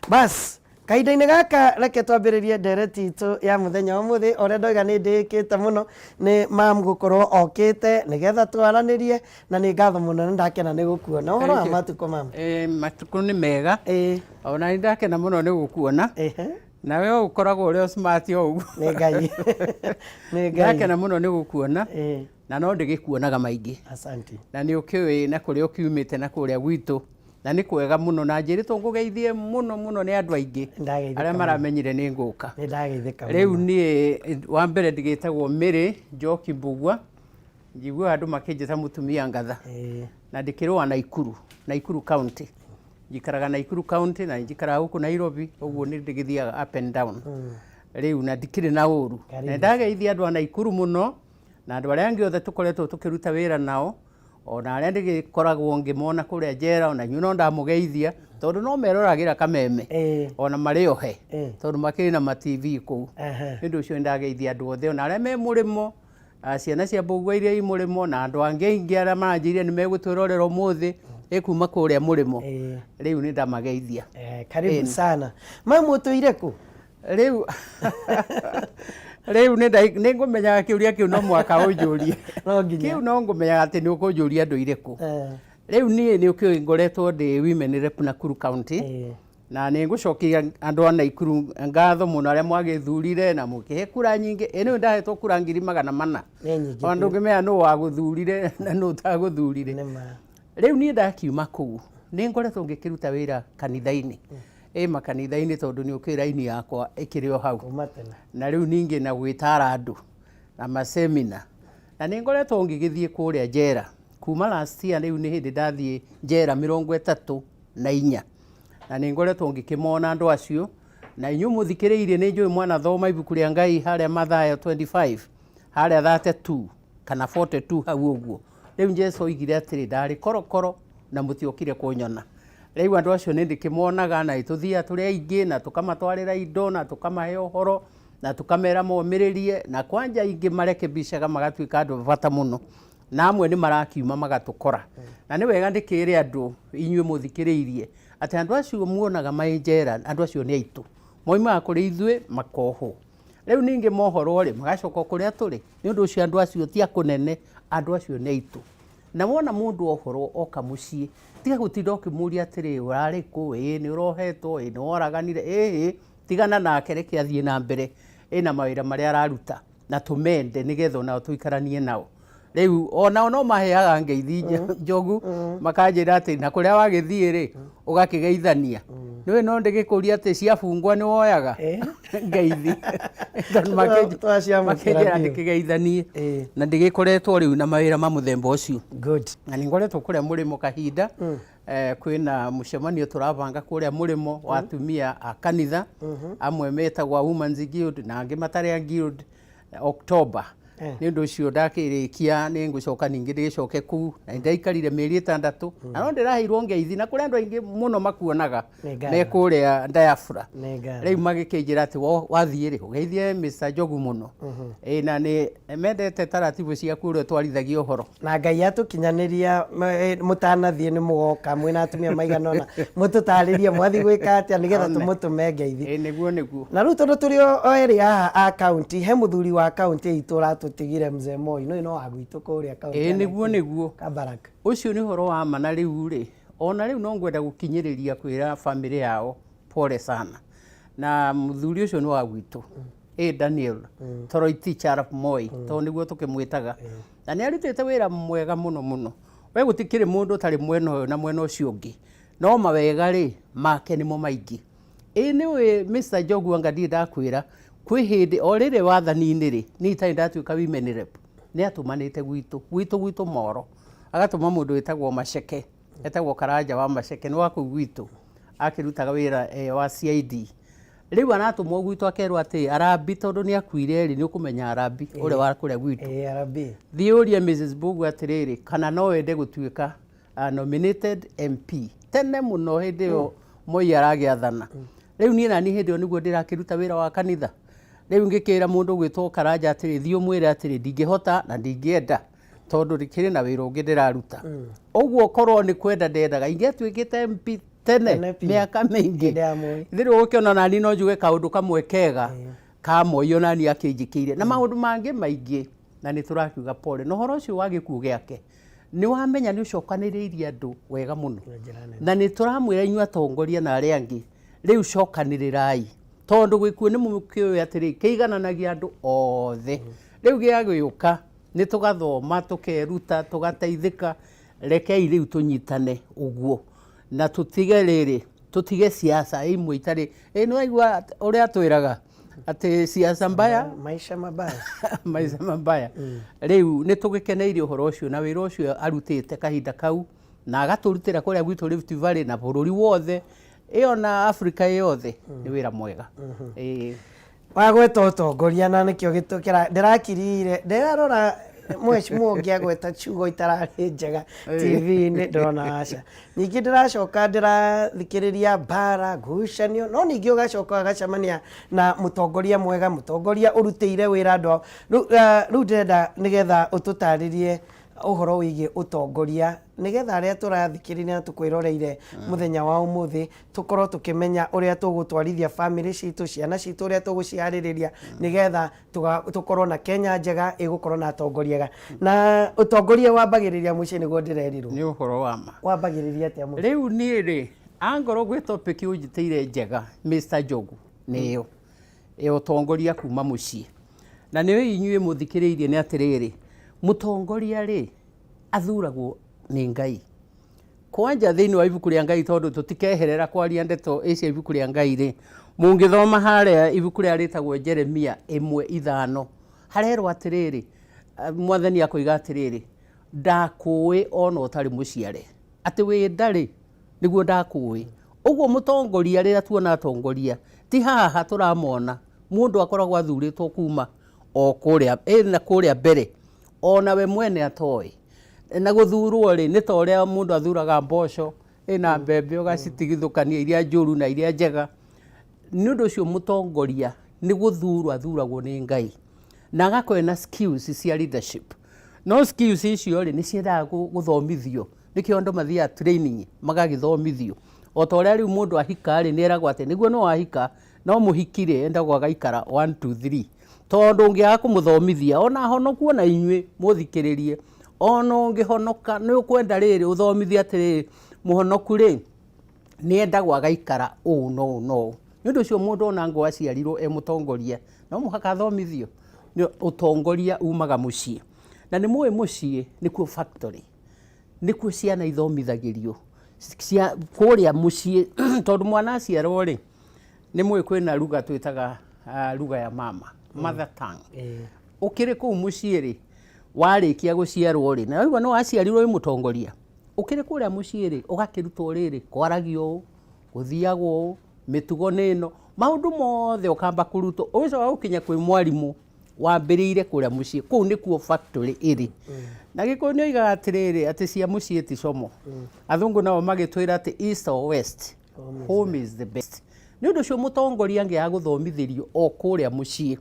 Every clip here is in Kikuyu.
Bas, kahinda-inĩ gaka reke twambĩrĩrie ndereti itũ ya mũthenya wa ũmũthĩ. O ũrĩa ndoiga nĩ ndĩĩkĩte mũno nĩ mam gũkorwo okĩte nĩgetha twaranĩrie, na nĩ ngatho mũno nĩ ndakena nĩ gũkuona. Ũhoro wa Thank you. matukũ mam? Matukũ nĩ mega. Ona nĩ ndakena mũno nĩ gũkuona. Nawe ũkoragwo ũrĩ o smart o ũguo. Nĩ Ngai. Nĩ Ngai. Ndakena mũno nĩ gũkuona. Na no ndĩgĩkuonaga maingĩ. Asante. Na nĩ ũkĩũĩ na kũrĩa ũkiumĩte na kũrĩa gwitũ, na nĩ kwega mũno, na njĩrĩtwo ngũgeithie mũno mũno nĩ andũ aingĩ Nĩndageithĩka arĩa mũno. maramenyire nĩ ngũka. Nĩndageithĩka Rĩu mũno. niĩ wa mbere ndigĩtagwo Mary Njoki Mbugua, njiguaga andũ makĩnjĩta mũtumia ngatha. Na ndĩkĩrĩ wa Naikuru, Naikuru County. Njikaraga Naikuru County na njikaraga gũkũ Nairobi, ũguo nĩ ndĩgĩthiaga up and down. Rĩu na ndikĩrĩ na ũru. Karibu. Na ndageithia andũ a Naikuru mũno, na andũ arĩa angĩ othe tũkoretwo tũkĩruta wĩra nao, ona arĩa ndĩgĩkoragwo ngĩmona kũrĩa njera, ona inyuĩ no ndamũgeithia, tondũ no meroragĩra kameme, ona marĩ ohe, tondũ makĩrĩ na ma TV kũu. Nĩ ũndũ ũcio nĩ ndageithia andũ othe, ona arĩa me mũrĩmo, ciana cia Mbũgua iria i mũrĩmo, na andũ angĩ aingĩ arĩa maranjĩrire nĩ megũtwĩrorera ũmũthĩ, ĩ kuma kũrĩa mũrĩmo. Rĩu nĩ ndamageithia. Karibu sana. Mamu ũtũire kũ? Rĩu nĩ ngũmenyaga kĩũria kĩu no mũhaka ũnjũrie. No nginya. Kĩu no ngũmenyaga atĩ nĩ ũkũnjũria ndũire kũ. Rĩu niĩ nĩ ũkĩũĩ ngoretwo ndĩ women rep Nakuru County. Na nĩ ngũcokia andũ a Nakuru ngatho mũno arĩa mwagĩthurire na mũkĩhe kura nyingĩ. Ĩ nĩũĩ ndahetwo kura 400,000. Nĩ nyingĩ Ona biũ. ndũngĩmenya nũ wagũthurire na nũ ũtagũthurire. Nĩ ma. Rĩu niĩ ndakiuma kũu nĩ ngoretwo ngĩkĩruta wĩra kanitha-inĩ. Ĩ makanitha-inĩ tondũ nĩ ũkĩũĩ raini yakwa ĩkĩrĩ o hau. Kuma tene. Na rĩu ningĩ na gwĩtara andũ na masemina. Na nĩ ngoretwo ngĩgĩthiĩ kũrĩa njera. Kuma last year rĩu nĩ hĩndĩ ndathiĩ njera 34. Na nĩ ngoretwo ngĩkĩmona andũ acio. Na inyuĩ mũthikĩrĩirie nĩ njũĩ mwanathoma ibuku rĩa Ngai harĩa Mathayo 25, harĩa 32 kana 42 hau ũguo. Rĩu Jesu oigire atĩrĩ, ndarĩ korokoro na mũtiokire kũnyona. Rĩu andũ acio nĩ ndĩkĩmonaga na nĩtũthiaga tũrĩ aingĩ na tũkamatwarĩra indo na tũkamahe ũhoro na tũkamera momĩrĩrie, na kwanja aingĩ marekebicaga magatuĩka andũ a bata mũno, na amwe nĩ marakiuma magatũkora. Na nĩ wega ndĩkĩre andũ inyuĩ mũthikĩrĩirie atĩ andũ acio muonaga marĩ njera, andũ acio nĩ aitũ. Moimaga kũrĩ ithuĩ makohwo. Rĩu ningĩ mohorwo rĩ, magacoka o kũrĩa tũrĩ. Nĩ ũndũ ũcio andũ acio ti a kũnene, andũ acio nĩ aitũ. Na wona mũndũ ohorwo oka mũciĩ, tiga gũtinda ũkĩmũria atĩrĩ, ũrarĩ kũ, ĩĩ nĩ ũrohetwo, ĩĩ nĩ woraganire, ĩhĩ, tigana nake reke athiĩ na mbere ĩna mawĩra marĩa araruta, na tũmende nĩgetha onao tũikaranie nao. Rĩu onao no maheaga ngeithi njogu, makanjĩra atĩ na kũrĩa wagĩthiĩ rĩ, ũgakĩgeithania. Nĩũĩ no ndĩgĩkũrie atĩ ciabungwa nĩ woyaga ngeithi. Tondũ Twaciamũkĩra makĩnjĩra biũ. ndĩkĩgeithanie. Na ndĩgĩkoretwo rĩu na mawĩra ma mũthemba ũcio. Good. Na nĩ ngoretwo kũrĩa mũrĩmo kahinda, kwĩna mũcemanio tũrabanga kũrĩa mũrĩmo wa atumia a kanitha, amwe metagwo a Women's Guild na angĩ matarĩ a Guild, October. Nĩ ũndũ ũcio ndakĩrĩkia nĩ ngũcoka ningĩ ndĩgĩcoke kũu, na nĩ ndaikarire mĩeri 6 na no ndĩraheirwo ngeithi, na kũrĩ andũ aingĩ mũno makuonaga Nĩ ngatho. me kũrĩa diaspora. Nĩ ngatho. Rĩu magĩkĩnjĩra atĩ wathiĩ rĩ, ũgeithie Mr. Njogu mũno. Ĩ, na nĩ mendete taratibu ciaku ũrĩa ũtwarithagia ũhoro. Na Ngai atũkinyanĩria mũtanathiĩ nĩ mũgoka mwĩna atumia maigana ũna mũtũtarĩrie mwathiĩ gwĩka atĩa nĩgetha Amen. tũmũtũme ngeithi. Ĩ, nĩguo nĩguo. Na rĩu tondũ tũrĩ o erĩ haha a kaunti, he mũthuri wa kaunti itũ ũratũtigire Mzee Moi, nũĩ no wa gwitũ kũrĩa kaunti Ĩ, ya nĩguo Nakuru, nĩguo. Kabarak. Ũcio nĩ ũhoro wa ma. Na rĩu rĩ, ona rĩu no ngwenda gũkinyĩrĩria kwĩra bamĩrĩ yao pole sana. Na mũthuri ũcio nĩ wa gwitũ. Ĩ Daniel Toroitich arap Moi, tondũ nĩguo tũkĩmwĩtaga. Na nĩ arutĩte wĩra mwega mũno mũno. We gũtikĩrĩ mũndũ ũtarĩ mwena ũyũ na mwena ũcio ũngĩ. No mawega rĩ, make nĩmo maingĩ. Ĩ nĩũĩ Mr. Njogu anga ndirĩ ndakwĩra, kwĩ hĩndĩ o rĩrĩ wathani-inĩ rĩ, niĩ itarĩ ndatuĩka women rep, nĩ atũmanĩte gwitũ, gwitũ gwitũ Moro. Agatũma mũndũ wĩtagwo Maceke, etagwo Karanja wa Maceke, nĩ wa kũu gwitũ, akĩrutaga wĩra wa CID. Rĩu aratũmwo gwitũ akerwo atĩ Arambi tondũ nĩ akuire rĩ, nĩ ũkũmenya Arambi ũrĩa wa kũrĩa gwitũ. Ĩĩ, Arambi. Thiĩ ũrie Mrs. Mbugua atĩrĩrĩ, kana no ende gũtuĩka nominated MP. Tene mũno hĩndĩ ĩyo Moi aragĩathana. Rĩu niĩ nani hĩndĩ ĩyo nĩguo ndĩrakĩruta wĩra wa kanitha. Rĩu ngĩkĩra mũndũ ũgwĩtwo Karanja atĩrĩ, thiĩ ũmwĩre atĩrĩ, ndingĩhota na ndingĩenda tondũ ndĩkĩrĩ na wĩra ũngĩ ndĩraruta. Ũguo korwo nĩ kwenda ndendaga, ingĩatuĩkĩte MP Tene Tene biũ. mĩaka mĩingĩ. Hĩndĩ ya Moi. Rĩu ũgũkĩona nani no njuge kaũndũ kamwe kega ka Moi onani akĩnjĩkĩire na maũndũ mangĩ maingĩ, na nĩ tũrakiuga pole. Na ũhoro ũcio wa gĩkuũ gĩake nĩ wamenya nĩ ũcokanĩrĩirie andũ wega mũno, Na njĩra nene. Na nĩ tũramwĩra inyuĩ atongoria na arĩa angĩ, rĩu cokanĩrĩrai, tondũ gĩkuũ nĩ mũkĩũĩ atĩrĩ kĩigananagia andũ othe. Rĩu gĩagĩũka nĩ tũgathoma, tũkeruta, tũgateithĩka. Rekei rĩu tũnyitane ũguo na tũtige rĩrĩ, tũtige siasa imwe itarĩ ĩ. Nĩ waigua ũrĩa atwĩraga atĩ siasa mbaya, maisha mabaya. Maisha mabaya. Rĩu nĩ tũgĩkeneire ũhoro ũcio na wĩra ũcio arutĩte kahinda kau na agatũrutĩra kũrĩa gwitũ Rift Valley na bũrũri wothe ĩyo na Afrika yothe. Nĩ wĩra mwega. Ĩĩ. Wagweta ũtongoria na nĩkĩo gĩtũkĩra ndĩrakirire ndĩrarora mheshimiwa ũngĩ agweta ciugo itararĩ njega TV-inĩ, ndĩrona aca. Ningĩ ndĩracoka ndĩrathikĩrĩria mbara, ngucanio, no ningĩ ũgacoka ũgacemania na mũtongoria mwega, mũtongoria ũrutĩire wĩra andũ ao. Rĩu ndĩrenda nĩgetha ũtũtarĩrie ũhoro wĩgiĩ ũtongoria, nĩgetha arĩa tũrathikĩrĩria na tũkwĩroreire mũthenya wa ũmũthĩ tũkorwo tũkĩmenya ũrĩa tũgũtwarithia bamĩrĩ citũ, ciana citũ, ũrĩa tũgũciharĩrĩria nĩgetha tũkorwo na Kenya njega ĩgũkorwo na atongoria ega. Na ũtongoria wambagĩrĩria mũciĩ, nĩguo ndĩrerirwo. Nĩ ũhoro wa ma. Wambagĩrĩria atĩa mũciĩ? Rĩu niĩ rĩ, angorwo gwĩ topic ũnjĩtĩire njega, Mr Njogu, nĩyo ya ũtongoria kuma mũciĩ. Na nĩyo inyuĩ mũthikĩrĩirie nĩ atĩrĩrĩ, mũtongoria rĩ, athuragwo nĩ Ngai kwanja thĩinĩ wa ibuku rĩa Ngai, tondũ tũtikeherera kwaria ndeto ĩcio. Ibuku rĩa Ngai rĩ, mũngĩthoma harĩa ibuku rĩa rĩtagwo Jeremia 1:5, harerwo atĩrĩrĩ, Mwathani akoiga atĩrĩrĩ, "Ndakũĩ ona ũtarĩ mũciare, atĩ wĩ ndarĩ nĩguo ndakũĩ." Ũguo mũtongoria, rĩrĩa tuona atongoria, ti haha tũramona, mũndũ akoragwo athurĩtwo kuma o kũrĩa ĩ na kũrĩa mbere, ona we mwene atoĩ. Na gũthurwo rĩ, nĩ ta ũrĩa mũndũ athuraga mboco ĩna mbembe, ũgacitigithũkania iria njũru na iria njega. Nĩ ũndũ ũcio mũtongoria nĩ gũthurwo athuragwo nĩ Ngai na agakorwo ena skills cia leadership. No skills icio rĩ, nĩ ciendaga gũthomithio. Nĩkĩo andũ mathiaga training magagĩthomithio. O ta ũrĩa rĩu mũndũ ahika rĩ, nĩ eragwo atĩ nĩguo no ahika, no mũhiki rĩ, endagwo agaikara 1 2 3, tondũ ũngĩaga kũmũthomithia, ona honoku, ona inyuĩ mũthikĩrĩrie, ona ũngĩhonoka nĩ ũkwenda rĩrĩ ũthomithie atĩrĩrĩ, mũhonoku rĩ, nĩ endagwo agaikara ũũ na ũũ na ũũ. Nĩ ũndũ ũcio mũndũ ona ngo aciarirwo e mũtongoria, no mũhaka athomithio. Nĩ ũtongoria umaga mũciĩ, na nĩ mũĩ mũciĩ nĩkuo factory, nĩkuo ciana ithomithagĩrio cia kũrĩa mũciĩ, tondũ mwana aciarwo rĩ, nĩ mũĩ kwĩna lugha twĩtaga lugha ya mama, mother tongue. Ũkĩrĩ kũu mũciĩ rĩ, warĩkia gũciarwo rĩ, na waigua nĩ waciarirwo wĩ mũtongoria, ũkĩrĩ kũrĩa mũciĩ rĩ, ũgakĩrutwo rĩrĩ, kwaragio ũũ, gũthiagwo ũũ, mĩtugo nĩ ĩno, maũndũ mothe ũkamba kũrutwo, ũgĩcoka gũkinya kwĩ mwarimũ wambĩrĩire kũrĩa mũciĩ. Kũu nĩkuo factory ĩrĩ. Na Gĩkũyũ nĩ oigaga atĩrĩrĩ, atĩ cia mũciĩ ti como. Athũngũ nao magĩtwĩra atĩ east or west, home is the best. Nĩ ũndũ ũcio mũtongoria angĩaga gũthomithĩrio o kũrĩa mũciĩ,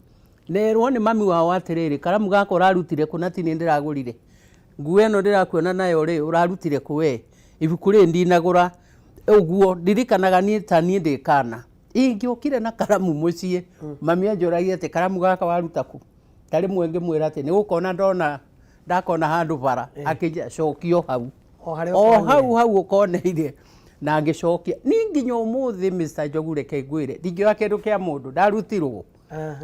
nerwo nĩ mami wao atĩrĩrĩ, karamu gaka ũrarutire kũ na ti niĩ ndĩragũrire, nguo ĩno ndĩrakuona nayo rĩ, ũrarutire kũ we, ibuku rĩrĩ ndinagũra ũguo. Ndirikanaga niĩ ta niĩ ndĩ kana ingĩokire na karamu mũciĩ, mami anjũragia atĩ karamu gaka waruta kũ. Ta rĩmwe ngĩmwĩra atĩ nĩ gũkona ndona, ndakona handũ bara, akĩnjĩra cokio hau. O harĩa o ũkoneire. Hau hau ũkoneire na ngĩcokia. Niĩ nginya ũmũthĩ, Mr Njogu, reke ngwĩre, ndingĩoya kĩndũ kĩa mũndũ ndarutirwo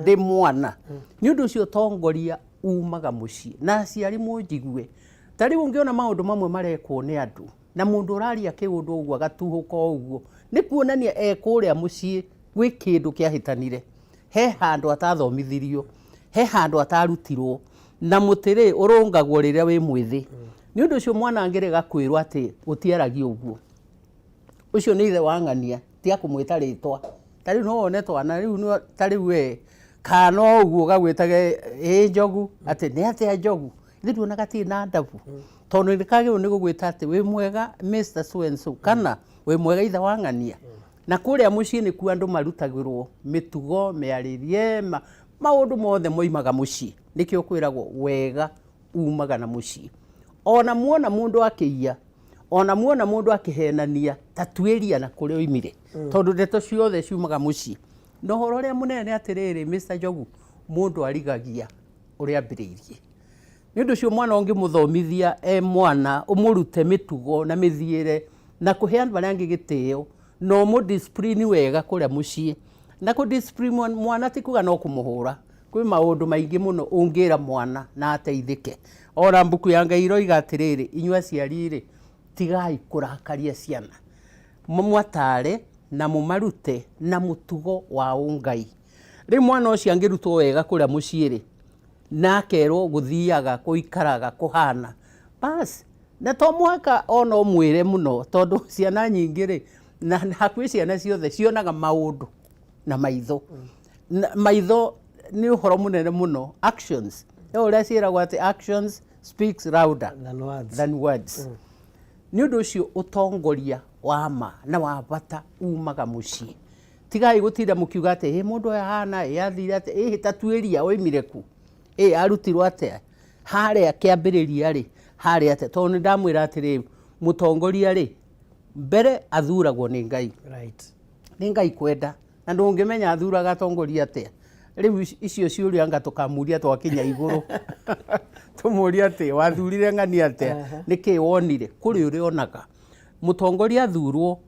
ndĩ mwana. Nĩ ũndũ ũcio ũtongoria umaga mũciĩ, na aciari mũnjigue. Ta rĩu ũngĩona maũndũ mamwe marekwo nĩ andũ, na mũndũ ũraria kĩũndũ ũguo agatuhũka o ũguo, nĩ kuonania e kũrĩa mũciĩ gwĩ kĩndũ kĩahĩtanire, he handũ atathomithirio, he handũ atarutirwo. Na mũtĩ rĩ, ũrũngagwo rĩrĩa wĩ mwĩthĩ. Nĩ ũndũ ũcio mwana angĩrega kwĩrwo atĩ gũtiaragio ũguo, ũcio nĩ ithe wa ng'ania, tiga kũmwĩta rĩtwa. Ta rĩu no wone twana rĩu ta rĩu we kana o ũguo ũgagwĩtage ĩ Njogu, atĩ nĩ atĩa Njogu, ithe nduona gatirĩ na ndabu, tondũ nĩ kagĩrĩirwo nĩ gũgwĩta atĩ wĩ mwega Mr so and so, kana wĩ mwega ithe wa ng'ania. Na kũrĩa mũciĩ nĩkuo andũ marutagĩrwo mĩtugo, mĩarĩrie, maũndũ mothe moimaga mũciĩ. Nĩkĩo kwĩragwo wega umaga na mũciĩ. Ona muona mũndũ akĩiya, Ona muona mũndũ akĩhenania, ta tuĩria na kũrĩa oimire, tondũ ndeto ciothe ciumaga mũciĩ. Na ũhoro ũrĩa mũnene nĩ atĩrĩrĩ, Mr. Njogu, mũndũ arigagia ũrĩa ambĩrĩirie. Nĩ ũndũ ũcio mwana ũngĩmũthomithia e mwana, ũmũrute mĩtugo na mĩthiĩre na kũhe andũ arĩa angĩ gĩtĩo, na ũmũ discipline wega kũrĩa mũciĩ. Na kũ discipline mwana ti kuga no kũmũhũra, kwĩ maũndũ maingĩ mũno ũngĩra mwana na ateithĩke. Ona mbuku ya Ngai ĩroiga atĩrĩrĩ, inyuĩ aciari rĩ, tigai kũrakaria ciana, mũmatare na mũmarute na mũtugo wa ũngai. Rĩu mwana ũcio angĩrutwo wega kũrĩa mũciĩ rĩ, na akerwo gũthiaga, gũikaraga, kũhana, bas, na to mũhaka ona ũmwĩre mũno, tondũ ciana nyingĩ rĩ, na hakuhĩ ciana ciothe cionaga maũndũ na maitho. Na maitho nĩ ũhoro mũnene mũno, actions. Nĩ ũrĩa ciĩragwo atĩ actions speaks louder Than words. than words. Nĩ ũndũ ũcio ũtongoria wa ma na wa bata umaga mũciĩ. Tigai gũtinda mũkiuga atĩ ĩ mũndũ ũyũ ahana, ĩ athire atĩa, ĩ ta tuĩria oimire kũ, ĩ arutirwo atĩa, harĩa kĩambĩrĩria rĩ, harĩa atĩa. Tondũ nĩ ndamwĩra atĩrĩrĩ, mũtongoria rĩ, mbere athuragwo nĩ Ngai. Nĩ Ngai kwenda. Na ndũngĩmenya athuraga atongoria atĩa. Rĩu icio ciũria anga tũkamũria twakinya igũrũ. Tũmũrie atĩ wathurire ng'ani atĩa, nĩkĩ wonire, kũrĩ ũrĩa onaga. Mũtongoria athurwo,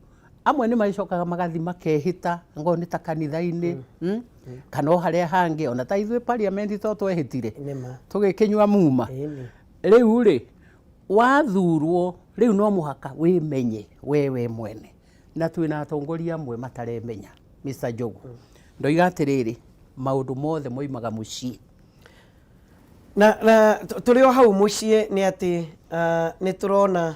amwe nĩ magĩcokaga magathiĩ makehĩta, angorwo nĩ ta kanitha-inĩ, kana o harĩa hangĩ, ona ta ithuĩ parliament to twehĩtire, tũgĩkĩnyua muma. Rĩu rĩ, wathurwo, rĩu no mũhaka wĩmenye we we mwene. Na twĩna atongoria amwe mataremenya, Mr. Njogu. Ndoiga atĩrĩrĩ, maũndũ mothe moimaga mũciĩ. Na tũrĩ o hau mũciĩ nĩ atĩ nĩ tũrona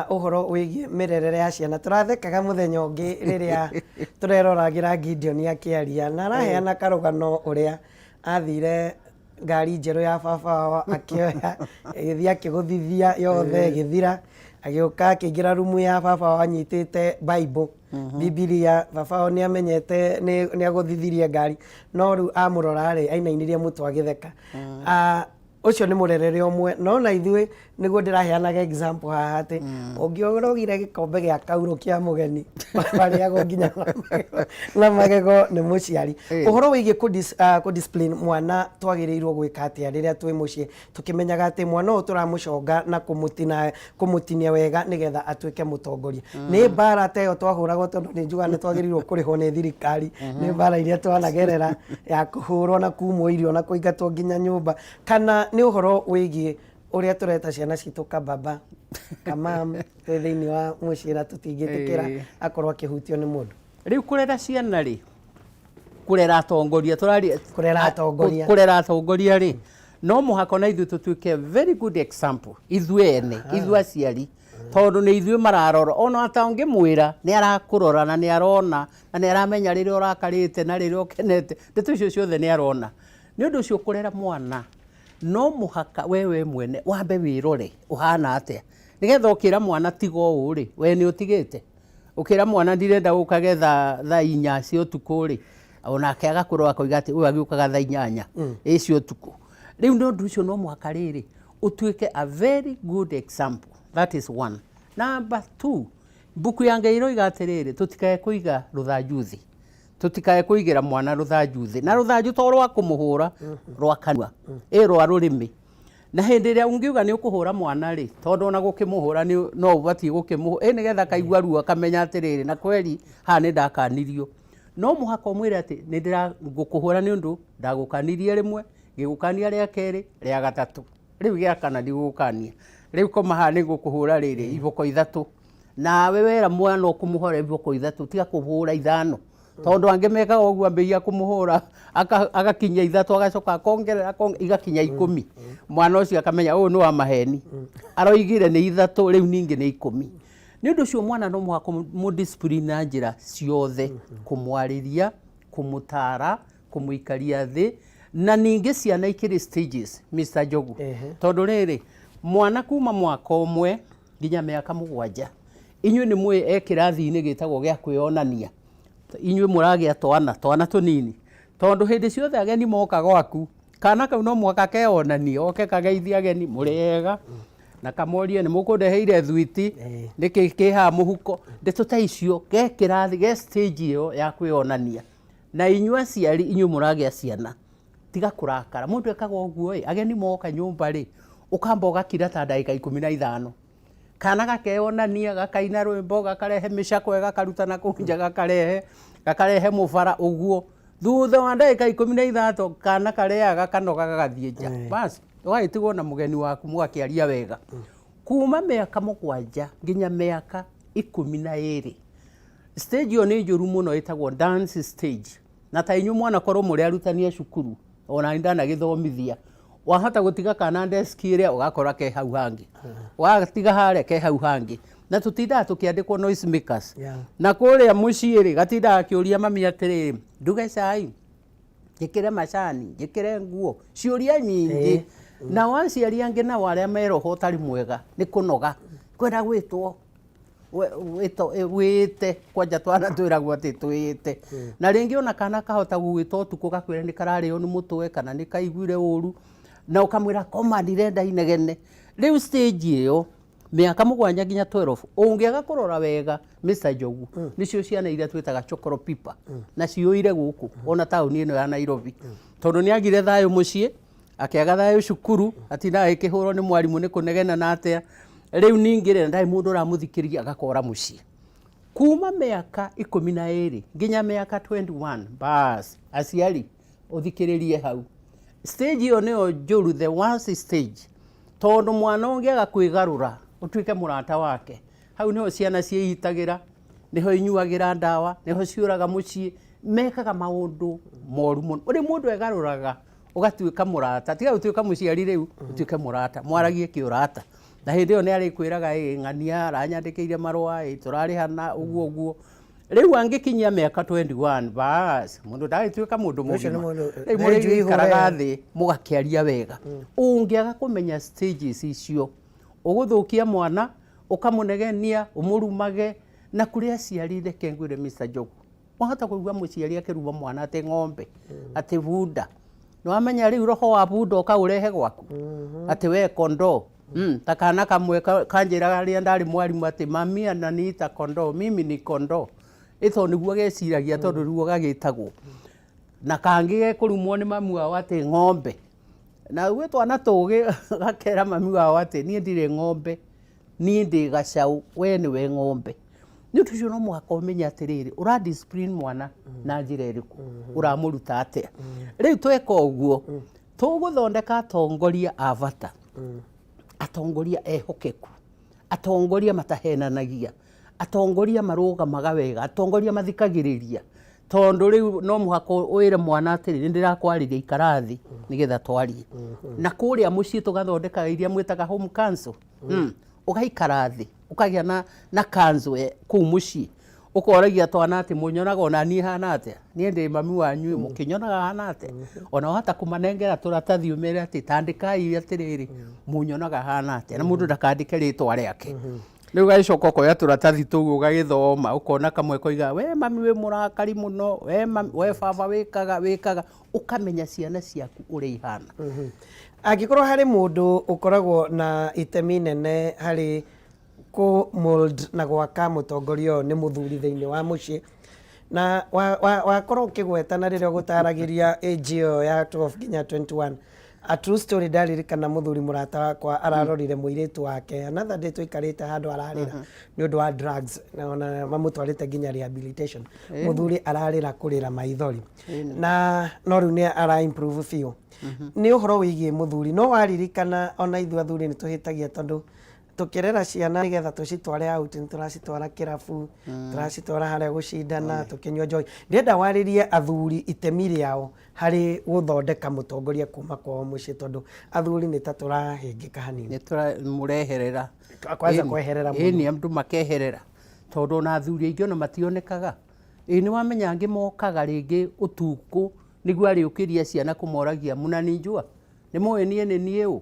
ũhoro wĩgiĩ mĩrerere ya ciana. Tũrathekaga mũthenya ũngĩ rĩrĩa tũreroragĩra Gideon akĩaria na araheana karũgano ũrĩa athire ngari njerũ ya baba wao akĩoya ĩgĩthiĩ akĩgũthithia yothe ĩgĩthira, agĩũka akĩingĩra rumu ya baba wao anyitĩte Bible, Bibilia. Baba wao nĩ amenyete nĩ agũthithirie ngari, no rĩu amũrora rĩ, ainainirie mũtwe agĩtheka. Ũcio nĩ mũrerere ũmwe, no na ithuĩ nĩguo ndĩraheanaga example haha atĩ ũngĩorogire gĩkombe gĩa kaurũ kĩa mũgeni warĩagwo nginya na magego nĩ mũciari. Ũhoro wĩgiĩ kũ discipline mwana twagĩrĩirwo gwĩka atĩa rĩrĩa twĩ mũciĩ, tũkĩmenyaga atĩ mwana ũyũ tũramũconga na kũmũtinia wega nĩgetha atuĩke mũtongoria? Nĩ mbara ta ĩyo twahũragwo, tondũ nĩ njugaga nĩ twagĩrĩirwo kũrĩhwo nĩ thirikari nĩ mbara iria twanagerera ya kũhũrwo na kumwo irio na kũingatwo nginya nyũmba, kana nĩ ũhoro wĩgiĩ ũrĩa tũreta ciana citũ kababa kamam twĩ thĩinĩ wa mũciĩ na tũtingĩtĩkĩra akorwo akĩhutio nĩ mũndũ? Rĩu kũrera ciana rĩ, kũrera atongoria tũraria, Kũrera atongoria. Kũrera atongoria rĩ, no mũhaka ona ithuĩ tũtuĩke very good example, ithuĩ ene, ithuĩ aciari, tondũ nĩ ithuĩ mararora. Ona atangĩmwĩra nĩ arakũrora na nĩ arona na nĩ aramenya rĩrĩa ũrakarĩte na rĩrĩa ũkenete, ndeto icio ciothe nĩ arona. Nĩ ũndũ ũcio kũrera mwana no mũhaka we mwene wambe wĩrore ũhana atĩa, nĩgetha ũkĩra mwana tiga ũũ rĩ, we nĩ ũtigĩte. Ũkĩra mwana ndirenda ũkage thaa 4 cia ũtukũ rĩ, onake agakũrora akoiga atĩ ũyũ agĩũkaga thaa 8 ĩ cia ũtukũ. Rĩu nĩ ũndũ ũcio no mũhaka rĩrĩ ũtuĩke a very good example. That is one. Number two, mbuku ya Ngai ĩroiga atĩrĩrĩ, tũtikae kũiga rũthanju thĩ, tũtikae kũigĩra mwana rũthanju thĩ, na rũthanju to rwa kũmũhũra, rwa kanua, ĩ rwa rũrĩmĩ. Na hĩndĩ ĩrĩa ũngiuga nĩ ũkũhũra mwana rĩ, tondũ ona gũkĩmũhũra no ũbatiĩ gũkĩmũhũra, ĩ nĩgetha kaigua ruo akamenya atĩrĩrĩ, na kweri haha nĩ ndakanirio. No mũhaka ũmwĩre atĩ nĩ ndĩra ngũkũhũra nĩ ũndũ ndagũkanirie rĩmwe, ngĩgũkania rĩa kerĩ, rĩa gatatũ, rĩu gĩa kana ndigũgũkania. Rĩu koma haha nĩ ngũkũhũra rĩrĩ iboko 3. Nawe wera mwana ũkũmũhũra iboko 3, tiga kũhũra 5. Tondũ angĩ mekaga ũguo, ambĩrĩria kũmũhũra agakinyia 3, agacoka akongerera, igakinya 10. Mwana ũcio akamenya ũyũ nĩ wa maheni, aroigire nĩ 3, rĩu ningĩ nĩ 10. Nĩ ũndũ ũcio mwana no mũhaka ũmũ discipline na njĩra ciothe, kũmwarĩria, kũmũtara, kũmũikaria thĩ. Na ningĩ ciana ikĩrĩ stages, Mr. Njogu. Tondũ rĩrĩ, mwana kuma mwaka ũmwe nginya mĩaka 7, inyuĩ nĩ mũĩ e kĩrathi-inĩ gĩtagwo gĩa kwĩyonania. Inyuĩ mũragĩa twana tũnini, tondũ hĩndĩ ciothe ageni moka gwaku, kana kau no mũhaka keyonanie, oke kageithie ageni, mũrĩ ega. Na kamorie nĩ mũkũndeheire thwiti, nĩkĩ kĩ haha mũhuko, ndeto ta icio ge kĩrathi ge stage ĩyo ya kwĩyonania. Na inyuĩ aciari inyuĩ mũragĩa ciana, tiga kũrakara. Mũndũ ekaga ũguo ĩ, ageni moka nyũmba rĩ, ũkamba ũgakira ta ndagĩka 15. Kana gakeyonania, gakaina rwĩmbo, gakarehe mĩcakwe, gakaruta na kũu nja gakarehe, gakarehe mũbara ũguo. Thutha wa ndagĩka 15 kana karĩaga gakanoga gagathiĩ nja. Bas, ũgagĩtigwo na mũgeni waku mũgakĩaria wega. Kuma mĩaka 7 nginya mĩaka 12. Stage ĩyo nĩ njũru mũno ĩtagwo dance stage. Na ta inyuĩ mwanakorwo mũrĩ arutani a cukuru, ona niĩ ndanagĩthomithia, wahota gũtiga kana desk ĩrĩa ũgakora ke hau hangĩ, watiga harĩa ke hau hangĩ. Na tũtindaga tũkĩandĩkwo noise makers. Na kũrĩa mũciĩ rĩ, gatindaga gakĩũria mami atĩrĩrĩ, nduge cai, njĩkĩre macani, njĩkĩre nguo, ciũria nyingĩ. Nao aciari angĩ nao arĩa me roho ũtarĩ mwega nĩ kũnoga, kwenda gwĩtwo wĩte kwanja twana twĩragwo atĩ twĩte. Na rĩngĩ ona kana kahota gũgwĩta ũtukũ gakwĩra nĩ kararĩo nĩ mũtwe kana nĩ kaiguire ũru, na ũkamwĩra koma ndirenda inegene. Rĩu stage ĩyo mĩaka 7 nginya 12 ũngĩaga kũrora wega Mr. Njogu, nĩcio ciana iria twĩtaga chokoro pipa, na ciyũire gũkũ ona taũni ĩno ya Nairobi, tondũ nĩ agire thayũ mũciĩ, akĩaga thayũ cukuru, atindaga agĩkĩhũrwo nĩ mwarimũ nĩ kũnegena na atĩa. Rĩu ningĩ rĩ, ndarĩ mũndũ ũramũthikĩrĩria agakora mũciĩ. Kuma mĩaka 12 nginya mĩaka 21, bas, aciari ũthikĩrĩrie hau. Stage ĩyo nĩyo njũru, the worst stage, tondũ mwana ũngĩaga kwĩgarũra ũtuĩke mũrata wake, hau nĩho ciana ciĩitagĩra, nĩho inyuagĩra ndawa, nĩho ciũraga mũciĩ, mekaga maũndũ moru mũno. Ũrĩ mũndũ egarũraga ũgatuĩka mũrata, tiga gũtuĩka mũciari rĩu, ũtuĩke mũrata, mwaragie kĩũrata. Na hĩndĩ ĩyo nĩ arĩkwĩraga ĩ ng'ania aranyandĩkĩire marũa, ĩ tũrarĩhana ũguo ũguo. Rĩu angĩkinyia mĩaka 21, bas, mũndũ ndagĩtuĩka mũndũ Ũcio nĩ mũgima. mũndũ, Rĩu nĩ njui mũrĩikaraga ihũre. thĩ mũgakĩaria wega. Ũngĩaga kũmenya stages icio, ũgũthũkia mwana, ũkamũnegenia, ũmũrumage, na kũrĩ aciari reke ngwĩre Mr. Njogu, wahota kũigua mũciari akĩruma mwana atĩ ng'ombe, atĩ bunda. Nĩwamenya rĩu roho wa bunda ũkaũrehe gwaku, atĩ we kondoo. Ta kana kamwe kanjĩraga rĩrĩa ndarĩ mwarimũ atĩ mami ananiita kondoo, mimi ni kondoo. Ĩ tondũ nĩguo geciragia tondũ nĩguo gagĩtagwo. Na kangĩ gekũrumwo nĩ mami wao atĩ ng'ombe. Na gwĩ twana tũgĩ gakera mami wao atĩ niĩ ndirĩ ng'ombe, niĩ ndĩ gacaũ, we nĩwe ng'ombe. Nĩ ũndũ ũcio no mũhaka ũmenye atĩrĩrĩ, ũra discipline mwana na njĩra ĩrĩkũ, ũramũruta atĩa. Rĩu tweka ũguo, tũgũthondeka atongoria a bata, atongoria ehokeku, atongoria matahenanagia, atongoria marũgamaga wega, atongoria mathikagĩrĩria. Tondũ rĩu no mũhaka wĩre mwana atĩrĩ, nĩ ndĩrakwarĩria ikara thĩ nĩgetha twarie. Na kũrĩa mũciĩ tũgathondeka iria mwĩtaga home council. Ũgaikara thĩ, ũkagĩa na council kũu mũciĩ. Ũkoragia twana atĩ mũnyonaga ona niĩ hana atĩa? Niĩ ndĩ mami wanyu, mũkĩnyonaga hana atĩa? Ona wahota kũmanengera tũratathi ũmere atĩ tandĩkai atĩrĩrĩ, mũnyonaga hana atĩa? Na mũndũ ndakandĩke rĩtwa rĩake. Rĩu ũgagĩcoka ũkoya tũratathi tũu ũgagĩthoma, ũkona kamwe koiga we mami wĩ mũrakari mũno, we mami, we baba wĩkaga, wĩkaga, ũkamenya ciana ciaku ũrĩa ihana. Angĩkorwo harĩ mũndũ ũkoragwo na itemi nene harĩ kũ mold na gwaka mũtongoria ũyũ nĩ mũthuri thĩinĩ wa mũciĩ, na wakorwo ũkĩgweta na rĩrĩa ũgũtaragĩria age ĩyo ya 12 nginya 21, a true story ndaririkana mũthuri mũrata wakwa ararorire mũirĩtu wake another day tũikarĩte handũ ararĩra nĩ ũndũ wa drugs, na ona mamũtwarĩte nginya rehabilitation. Mũthuri ararĩra kũrĩra maithori, na no rĩu nĩ ara improve biũ. Nĩ ũhoro wĩgiĩ mũthuri, no waririkana ona ithuĩ athuri nĩ tũhĩtagia, tondũ tũkĩrera ciana nĩgetha tũcitware out nĩ tũracitwara kĩrabu, tũracitwara harĩa gũcindana, tũkĩnyua njohi. Ndĩrenda warĩrie athuri itemi rĩao harĩ gũthondeka mũtongoria kuma kwao mũciĩ, tondũ athuri nĩ ta tũrahĩngĩka hanini. Nĩ tũramũreherera. Kwanza kweherera mũno. Ĩni, andũ makeherera, tondũ ona athuri aingĩ ona mationekaga. Ĩ nĩ wamenya angĩ mokaga rĩngĩ ũtukũ nĩguo arĩũkĩria ciana kũmoragia mũnanijua, nĩ mũĩ niĩ nĩ niĩ ũ.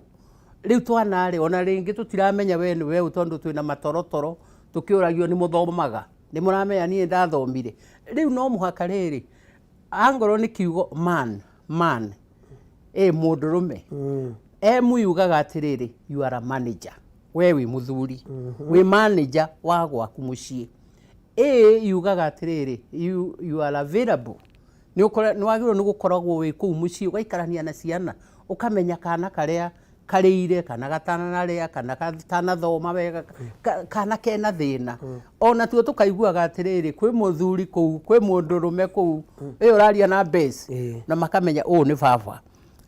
Rĩu twana rĩ, ona rĩngĩ tũtiramenya we nĩ we ũ, tondũ twĩna matorotoro tũkĩũragio nĩ mũthomaga, nĩ mũramenya niĩ ndathomire. Rĩu no mũhaka rĩrĩ, angorwo nĩ kiugo man, man, ĩ mũndũrũme, M yugaga atĩrĩrĩ, you are a manager. We wĩ mũthuri, wĩ manager wa gwaku mũciĩ. A yugaga atĩrĩrĩ, you are available. Nĩ wagĩrĩirwo nĩ gũkoragwo wĩ kũu mũciĩ ũgaikarania na ciana, ũkamenya kana karĩa karĩire kana gatanarĩa kana gatanathoma wega, kana kena thĩna. Ona tuo tũkaiguaga atĩrĩrĩ, kwĩ mũthuri kũu, kwĩ mũndũrũme kũu, ĩ ũraria na Bess, na makamenya ũyũ nĩ baba.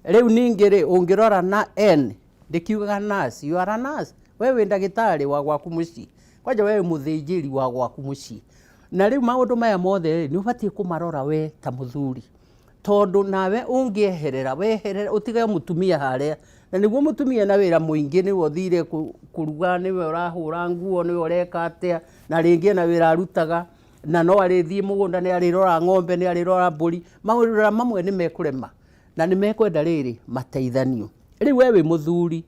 Rĩu ningĩ rĩ, ũngĩrora na N, ndĩkiugaga nurse, you are a nurse, we wĩ ndagĩtarĩ wa gwaku mũciĩ, kwanja we wĩ mũthĩnjĩri wa gwaku mũciĩ. Na rĩu maũndũ maya mothe rĩ, nĩ ũbatiĩ kũmarora we ta mũthuri, tondũ nawe ũngĩeherera, weherere ũtige mũtumia harĩa, na nĩguo mũtumia ena wĩra mũingĩ, nĩwe ũthire kũruga, nĩwe ũrahũra nguo, nĩwe ũreka atĩa, na rĩngĩ ena wĩra arutaga, na no arĩthiĩ mũgũnda, nĩ arĩrora ng'ombe, nĩ arĩrora mbũri, mawĩra mamwe nĩ mekũrema, na nĩ mekwenda rĩrĩ, mateithanio. Rĩu we wĩ mũthuri,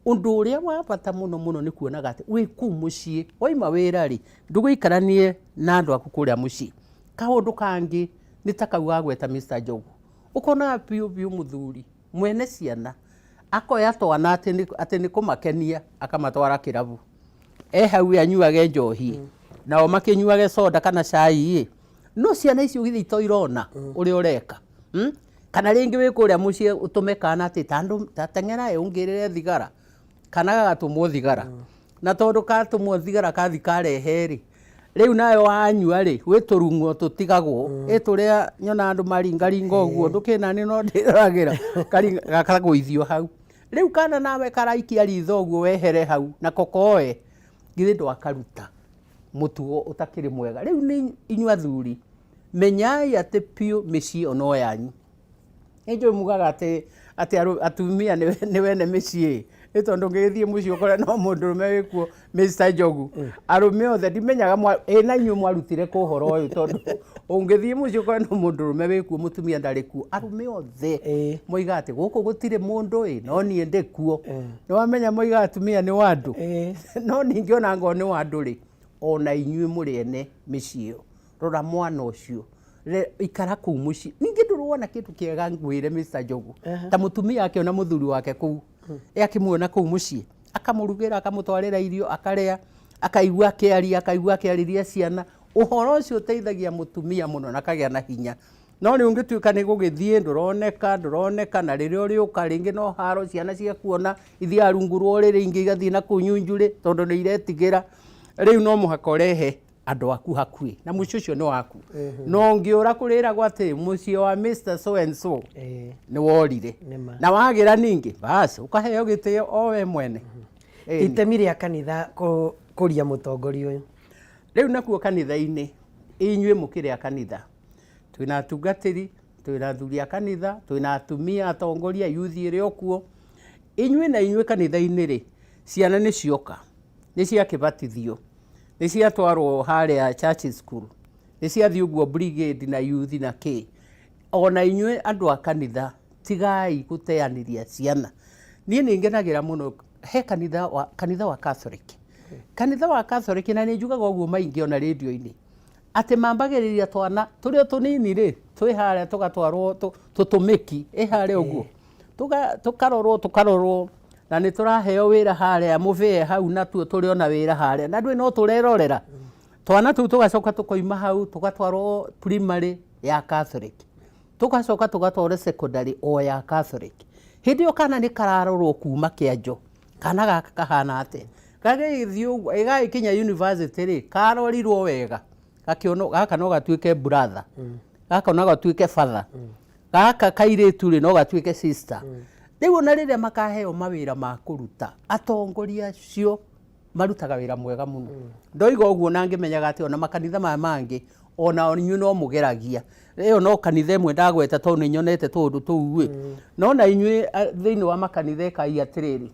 ũndũ ũrĩa wa bata mũno mũno nĩ kuonaga atĩ wĩ kũu mũciĩ, waima wĩra rĩ, ndũgũikaranie na andũ aku kũrĩa mũciĩ. Kaũndũ kangĩ nĩ ta kau wagweta Mr. Njogu, ũkonaga biũ biũ mũthuri mwene ciana akoya twana atĩ nĩ kũmakenia akamatwara kĩrabu. E hau we anyuage njohi, nao makĩnyuage soda kana cai ĩ, no ciana icio githĩ to irona ũrĩa ũreka? Kana rĩngĩ wĩ kũrĩa mũciĩ ũtũme kana atĩ ta teng'era ĩ ũngĩrĩre thigara, kana gagatũmwo thigara. Na tondũ katũmwo thigara kathi karehe rĩ, rĩu nawe wanyua rĩ, gwĩ tũrung'o tũtigagwo, ĩ tũrĩa nyona andũ maringaringa ũguo, ndũkĩ nani no ndĩroragĩra, gakagũithio hau. Rĩu kana nawe karaikia ritho ũguo wehere hau, nako koe, githĩ ndwakaruta mũtugo ũtakĩrĩ mwega. Rĩu nĩ inyuĩ athuri, menyai atĩ biũ mĩciĩ ĩyo no yanyu. Nĩ njũĩ mugaga atĩ atumia nĩ wene mĩciĩ, nĩ tondũ ũngĩgĩthiĩ mũciĩ ũkore no mũndũrũme wĩkuo Mr. Njogu. Arũme othe ndimenyaga ĩ na inyuĩ mwarutire kũ ũhoro ũyũ, tondũ ũngĩthiĩ mũciĩ ũkore no mũndũrũme wĩkuo mũtumia ndarĩ kuo. Arũme othe moigaga atĩ gũkũ gũtirĩ mũndũ ĩ, no niĩ ndĩ kuo. Nĩ wamenya moigaga atumia nĩ wa andũ. No ningĩ ona ngorwo nĩ wa andũ rĩ, ona inyuĩ mũrĩ ene mĩciĩ ĩyo. Rora mwana ũcio, ikara kũu mũciĩ. Ningĩ ndũrĩ wona kĩndũ kĩega ngwĩre Mr. Njogu, ta mũtumia akĩona mũthuri wake kũu, ĩ akĩmuona kũu mũciĩ, akamũrugĩra, akamũtwarĩra irio, akarĩa, akaigua akĩaria, akaigua akĩarĩria ciana. Ũhoro ũcio ũteithagia mũtumia mũno na akagĩa na hinya. No rĩu ũngĩtuĩka nĩ gũgĩthiĩ, ndũroneka, ndũroneka, na rĩrĩa ũrĩũka rĩngĩ no haro ciana ciakuona, ithiaga rungu rwa ũrĩrĩ, ingĩ igathiĩ na kũu nyunjurĩ, tondũ nĩ iretigĩra. Rĩu no mũhaka ũrehe andũ aku hakuhĩ, na mũciĩ ũcio nĩ waku. No ũngĩũra kũrĩragwo atĩ mũciĩ wa Mr. So and so nĩ worire. Na wagĩra ningĩ, bas, ũkaheo gĩtĩo o we mwene. Itemi rĩa kanitha kũria mũtongoria ũyũ. Rĩu nakuo kanitha-inĩ, inyuĩ mũkĩrĩ a kanitha, twĩna atungatĩri, twĩna athuri a kanitha, twĩna atumia atongoria, youth ĩrĩ o kuo. Inyuĩ na inyuĩ kanitha-inĩ rĩ, ciana nĩ cioka, nĩ ciakĩbatithio, nĩ ciatwarwo harĩa church school, nĩ ciathiĩ ũguo brigade na youth na kĩ. Ona inyuĩ andũ a kanitha, tigai gũteanĩria ciana. Niĩ nĩ ngenagĩra mũno he kanitha wa Catholic. Kanitha wa Catholic, na nĩ njugaga ũguo maingĩ ona rĩndiũ-inĩ, atĩ mambagĩrĩria twana tũrĩ o tũnini rĩ, twĩ harĩa tũgatwarwo tũtũmĩki, ĩ harĩa ũguo. Tũkarorwo, tũkarorwo, na nĩ tũraheo wĩra harĩa mũbĩe hau natuo tũrĩ ona wĩra harĩa, na ndũĩ no tũrerorera. Twana tũu tũgacoka tũkoima hau, tũgatwarwo primary ya Catholic. Tũgacoka tũgatwarwo secondary o ya Catholic. Hĩndĩ ĩyo kana nĩ kararorwo kuma kĩanjo, kana gaka kahana atĩa. Gagĩthiĩ ũguo, ĩgagĩkinya university rĩ, karorirwo wega, gakĩonwo gaka no gatuĩke brother, gaka no gatuĩke father, gaka kairĩtu rĩ no gatuĩke sister. Rĩu ona rĩrĩa makaheo mawĩra ma kũruta, atongoria acio marutaga wĩra mwega mũno. Ndoiga ũguo na ngĩmenyaga atĩ ona makanitha maya mangĩ, ona inyuĩ no mũgeragia. Ĩyo no kanitha ĩmwe ndagweta tondũ nĩ nyonete tũũndũ tũu ĩ. No na inyuĩ thĩinĩ wa makanitha ĩkai atĩrĩrĩ,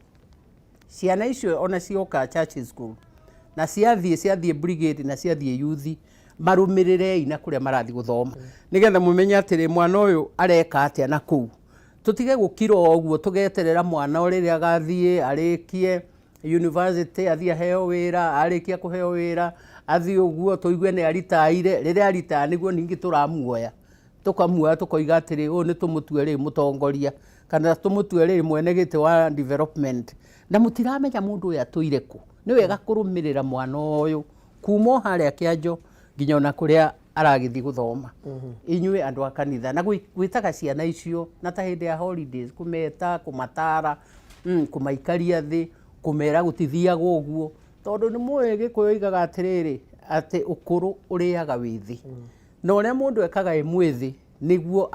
ciana icio ona cioka church school, na ciathiĩ brigade na ciathiĩ youth, marũmĩrĩrei na kũrĩa marathiĩ gũthoma. Nĩgetha mũmenye atĩrĩ, mwana ũyũ areka atĩa na kũu. Tũtige gũkira o ũguo tũgeterera mwana rĩrĩa agathiĩ arĩkie university, athiĩ aheo wĩra, arĩkia kũheo wĩra, athiĩ ũguo tũigue nĩ aritaire, rĩrĩa aritaya nĩguo ningĩ tũramuoya. Tũkamuoya tũkoiga atĩrĩ, ũyũ nĩ tũmũtue rĩu mũtongoria, Kana tũmũtue rĩrĩ mwene gĩtĩ wa development, na mũtiramenya mũndũ ũyũ atũire kũ. Nĩ wega kũrũmĩrĩra mwana ũyũ kuma o harĩa kĩanjo nginya ona kũrĩa aragĩthiĩ gũthoma. Inyuĩ andũ a kanitha, na gwĩtaga ciana icio na ta hĩndĩ ya holidays, kũmeta, kũmatara, kũmaikaria thĩ, kũmera gũtithiagwo ũguo. Tondũ nĩ mũĩ Gĩkũyũ oigaga atĩrĩrĩ, atĩ ũkũrũ ũrĩaga wĩthĩ. Na ũrĩa mũndũ ekaga e mwĩthĩ, nĩguo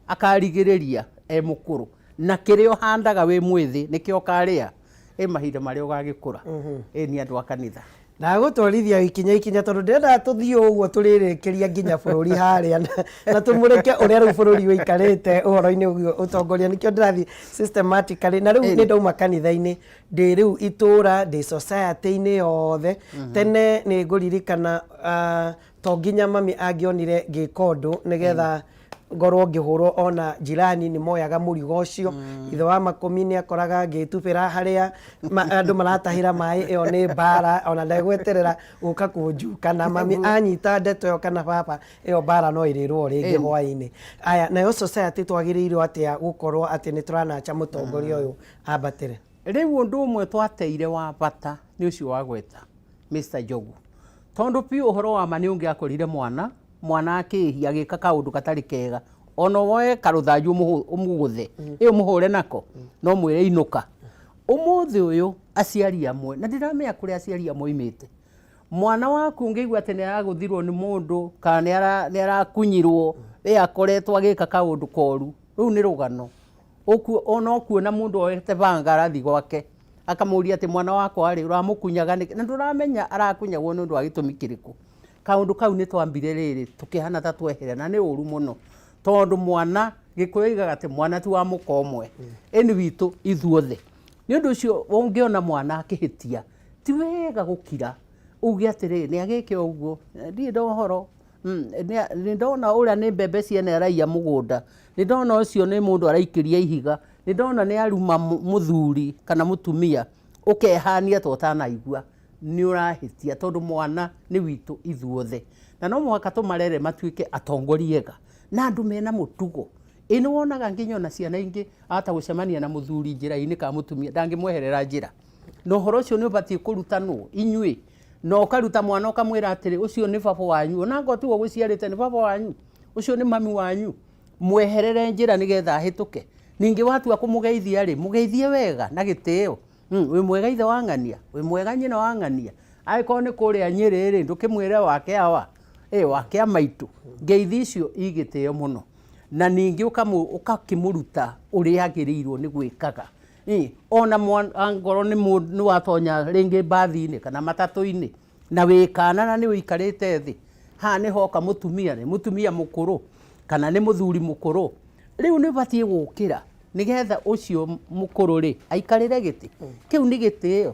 akarigĩrĩria e mũkũrũ. Na kĩrĩa ũhandaga wĩ mwĩthĩ, nĩkĩo ũkarĩa ĩ mahinda marĩa ũgagĩkũra. Ĩ nĩ andũ a kanitha. Ndagũtwarithia ikinya ikinya tondũ ndĩrenda tũthiĩ ũguo tũrĩrĩkĩria nginya bũrũri harĩa na tũmũrĩke ũrĩa rĩu bũrũri ũikarĩte ũhoro-inĩ ũguo ũtongoria. Nĩkĩo ndĩrathiĩ systematically. Na rĩu nĩ ndauma kanitha-inĩ, ndĩ rĩu itũra, ndĩ society-inĩ yothe. Tene nĩ ngũririkana to nginya mami angĩonire ngĩka ũndũ nĩgetha ngorwo ngĩhũrwo, ona jirani nĩ moyaga mũrigo ũcio. Ithe wa makũmi nĩ akoraga ngĩtubĩra harĩa andũ maratahĩra maĩ, ĩyo nĩ mbara, ona ndegweterera gũka kũnjuka. Na mami anyita ndeto ĩyo kana baba, ĩyo mbara no ĩrĩrwo rĩngĩ hwaĩ-inĩ. Aya, nayo society twagĩrĩirwo atĩa gũkorwo atĩ nĩ tũranacha mũtongoria ũyũ ambatĩre? Rĩu ũndũ ũmwe twateire wa bata nĩ ũcio wagweta Mr. Njogu, tondũ piũ ũhoro wa ma nĩ ũngĩakorire mwana mwana akĩhia agĩka kaũndũ gatarĩ kega, ona woe karũthanju ũmũgũthe, ĩ ũmũhũre nako, no mwĩre inũka. Ũmũthĩ ũyũ aciari amwe, na ndiramenya kũrĩa aciari amwe oimĩte, mwana waku ũngĩigua atĩ nĩ aragũthirwo nĩ mũndũ kana nĩ arakunyirwo, ĩ akoretwo agĩka kaũndũ koru, rũu nĩ rũgano. Ona ũkuona mũndũ oete banga arathiĩ gwake, akamũria atĩ mwana wakwa rĩ, ũramũkunyaga nĩkĩ? Na ndũramenya arakunyagwo nĩ ũndũ wa gĩtũmi kĩrĩkũ. Kaũndũ kau nĩ twambire rĩrĩ, tũkĩhana ta twehera, na nĩ ũru mũno. Tondũ mwana, Gĩkũyũ oigaga atĩ mwana ti wa mũka ũmwe, ĩ nĩ witũ ithuothe. Nĩ ũndũ ũcio ũngĩona mwana akĩhĩtia, ti wega gũkira, uge atĩrĩrĩ, nĩ agĩke ũguo, ndirĩ na ũhoro, nĩ ndona ũrĩa nĩ mbembe ciene araiya mũgũnda, nĩ ndona ũcio nĩ mũndũ araikĩria ihiga, nĩ ndona nĩ aruma mũthuri kana mũtumia, ũkehania ta ũtanaigua, nĩ ũrahĩtia tondũ mwana nĩ witũ ithuothe. Na no mũhaka tũmarere matuĩke atongoria ega na andũ mena mũtugo. Ĩ nĩ wonaga nginya ona ciana ingĩ ahota gũcemania na mũthuri njĩra-inĩ kana mũtumia ndangĩmweherera njĩra. Na ũhoro ũcio nĩ ũbatiĩ kũrutanwo inyuĩ, na ũkaruta mwana ũkamwĩra atĩrĩ, ũcio nĩ baba wanyu, ona angorwo tiwe ũgũciarĩte nĩ baba wanyu, ũcio nĩ mami wanyu, mweherere njĩra nĩgetha ahĩtũke. Ningĩ watua kũmũgeithia rĩ, mũgeithie wega na gĩtĩo. Wĩ mwega ithe wa ng'ania, wĩ mwega nyina wa ng'ania. Angĩkorwo nĩ kũrĩa Nyĩrĩ rĩ, ndũkĩmwĩre wake awa, ĩ wake a maitũ. Ngeithi icio i gĩtĩo mũno. Na ningĩ ũgakĩmũruta ũrĩa agĩrĩirwo nĩ gwĩkaga. Ona angorwo nĩ watonya rĩngĩ mbathi-inĩ kana matatũ-inĩ, na wĩ kana na nĩ ũikarĩte thĩ, haha nĩ hoka mũtumia, nĩ mũtumia mũkũrũ kana nĩ mũthuri mũkũrũ, rĩu nĩ ũbatiĩ gũkĩra nĩgetha ũcio mũkũrũ rĩ aikarĩre gĩtĩ. Kĩu nĩ gĩtĩo.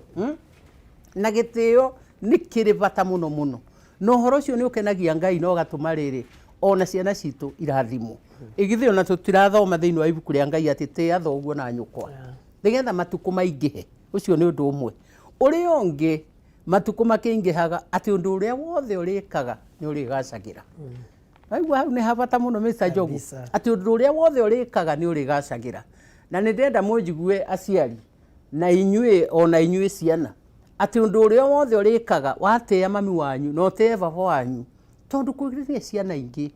Na gĩtĩo nĩ kĩrĩ bata mũno mũno. Na ũhoro ũcio nĩ ũkenagia Ngai na ũgatũma rĩrĩ ona ciana citũ irathimwo. Ĩ githĩ ona tũtirathoma thĩinĩ wa ibuku rĩa Ngai atĩ tĩa thoguo na nyũkwa nĩgetha matukũ maingĩhe. Ũcio nĩ ũndũ ũmwe. Ũrĩa ũngĩ matukũ makĩingĩhaga atĩ ũndũ ũrĩa wothe ũrĩkaga nĩ ũrĩgacagĩra. Waigua hau nĩ habata mũno Mr. Njogu, atĩ ũndũ ũrĩa wothe ũrĩkaga nĩ ũrĩgacagĩra. Na nĩ ndĩrenda mũnjigue aciari na inyuĩ ona inyuĩ ciana, atĩ ũndũ ũrĩa wothe ũrĩkaga watĩĩa mami wanyu na ũtĩe baba wanyu, tondũ kũrĩ ciana ingĩ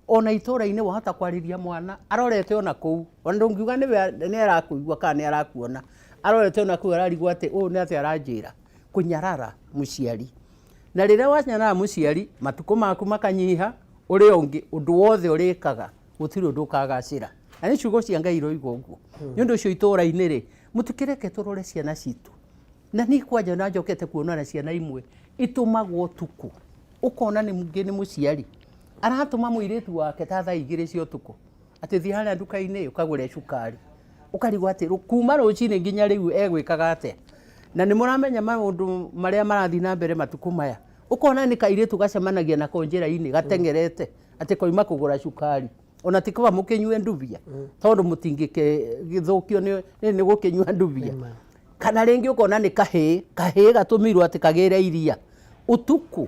ona itũra-inĩ wahota kwarĩria mwana arorete ona kũu, ona ndũngiuga nĩwe nĩ arakũigua kana nĩ arakuona, arorete ona kũu ararigwo atĩ ũyũ nĩ atĩa aranjĩra. Kũnyarara mũciari. Na rĩrĩa wanyarara mũciari, matukũ maku makanyiha, ũrĩa ũngĩ ũndũ wothe ũrĩkaga gũtirĩ ũndũ ũkagacĩra. Na nĩ ciugo cia Ngai iroiga ũguo. Nĩ ũndũ ũcio itũra-inĩ rĩ, mũtikĩreke tũrore ciana citũ. Na niĩ kwanja na njokete kuona na ciana imwe itũmagwo ũtukũ, ũkona nĩ nĩ mũciari aratũma mũirĩtu wake ta thaa 2 cia ũtukũ atĩ thiĩ harĩa nduka-inĩ ũkagũre cukari. Ũkarigwo atĩ kuma rũcinĩ nginya rĩu egwĩkaga atĩa. Na nĩ mũramenya maũndũ marĩa marathiĩ na mbere matukũ maya. Ũkona nĩ kairĩtu gacemanagia nako njĩra-inĩ gateng'erete atĩ koima kũgũra cukari. Ona ti kaba mũkĩnyue ndubia tondũ mũtingĩgĩthũkio nĩ gũkĩnyua ndubia. Kana rĩngĩ ũkona nĩ kahĩĩ, kahĩĩ gatũmĩirwo atĩ kagĩre iria ũtukũ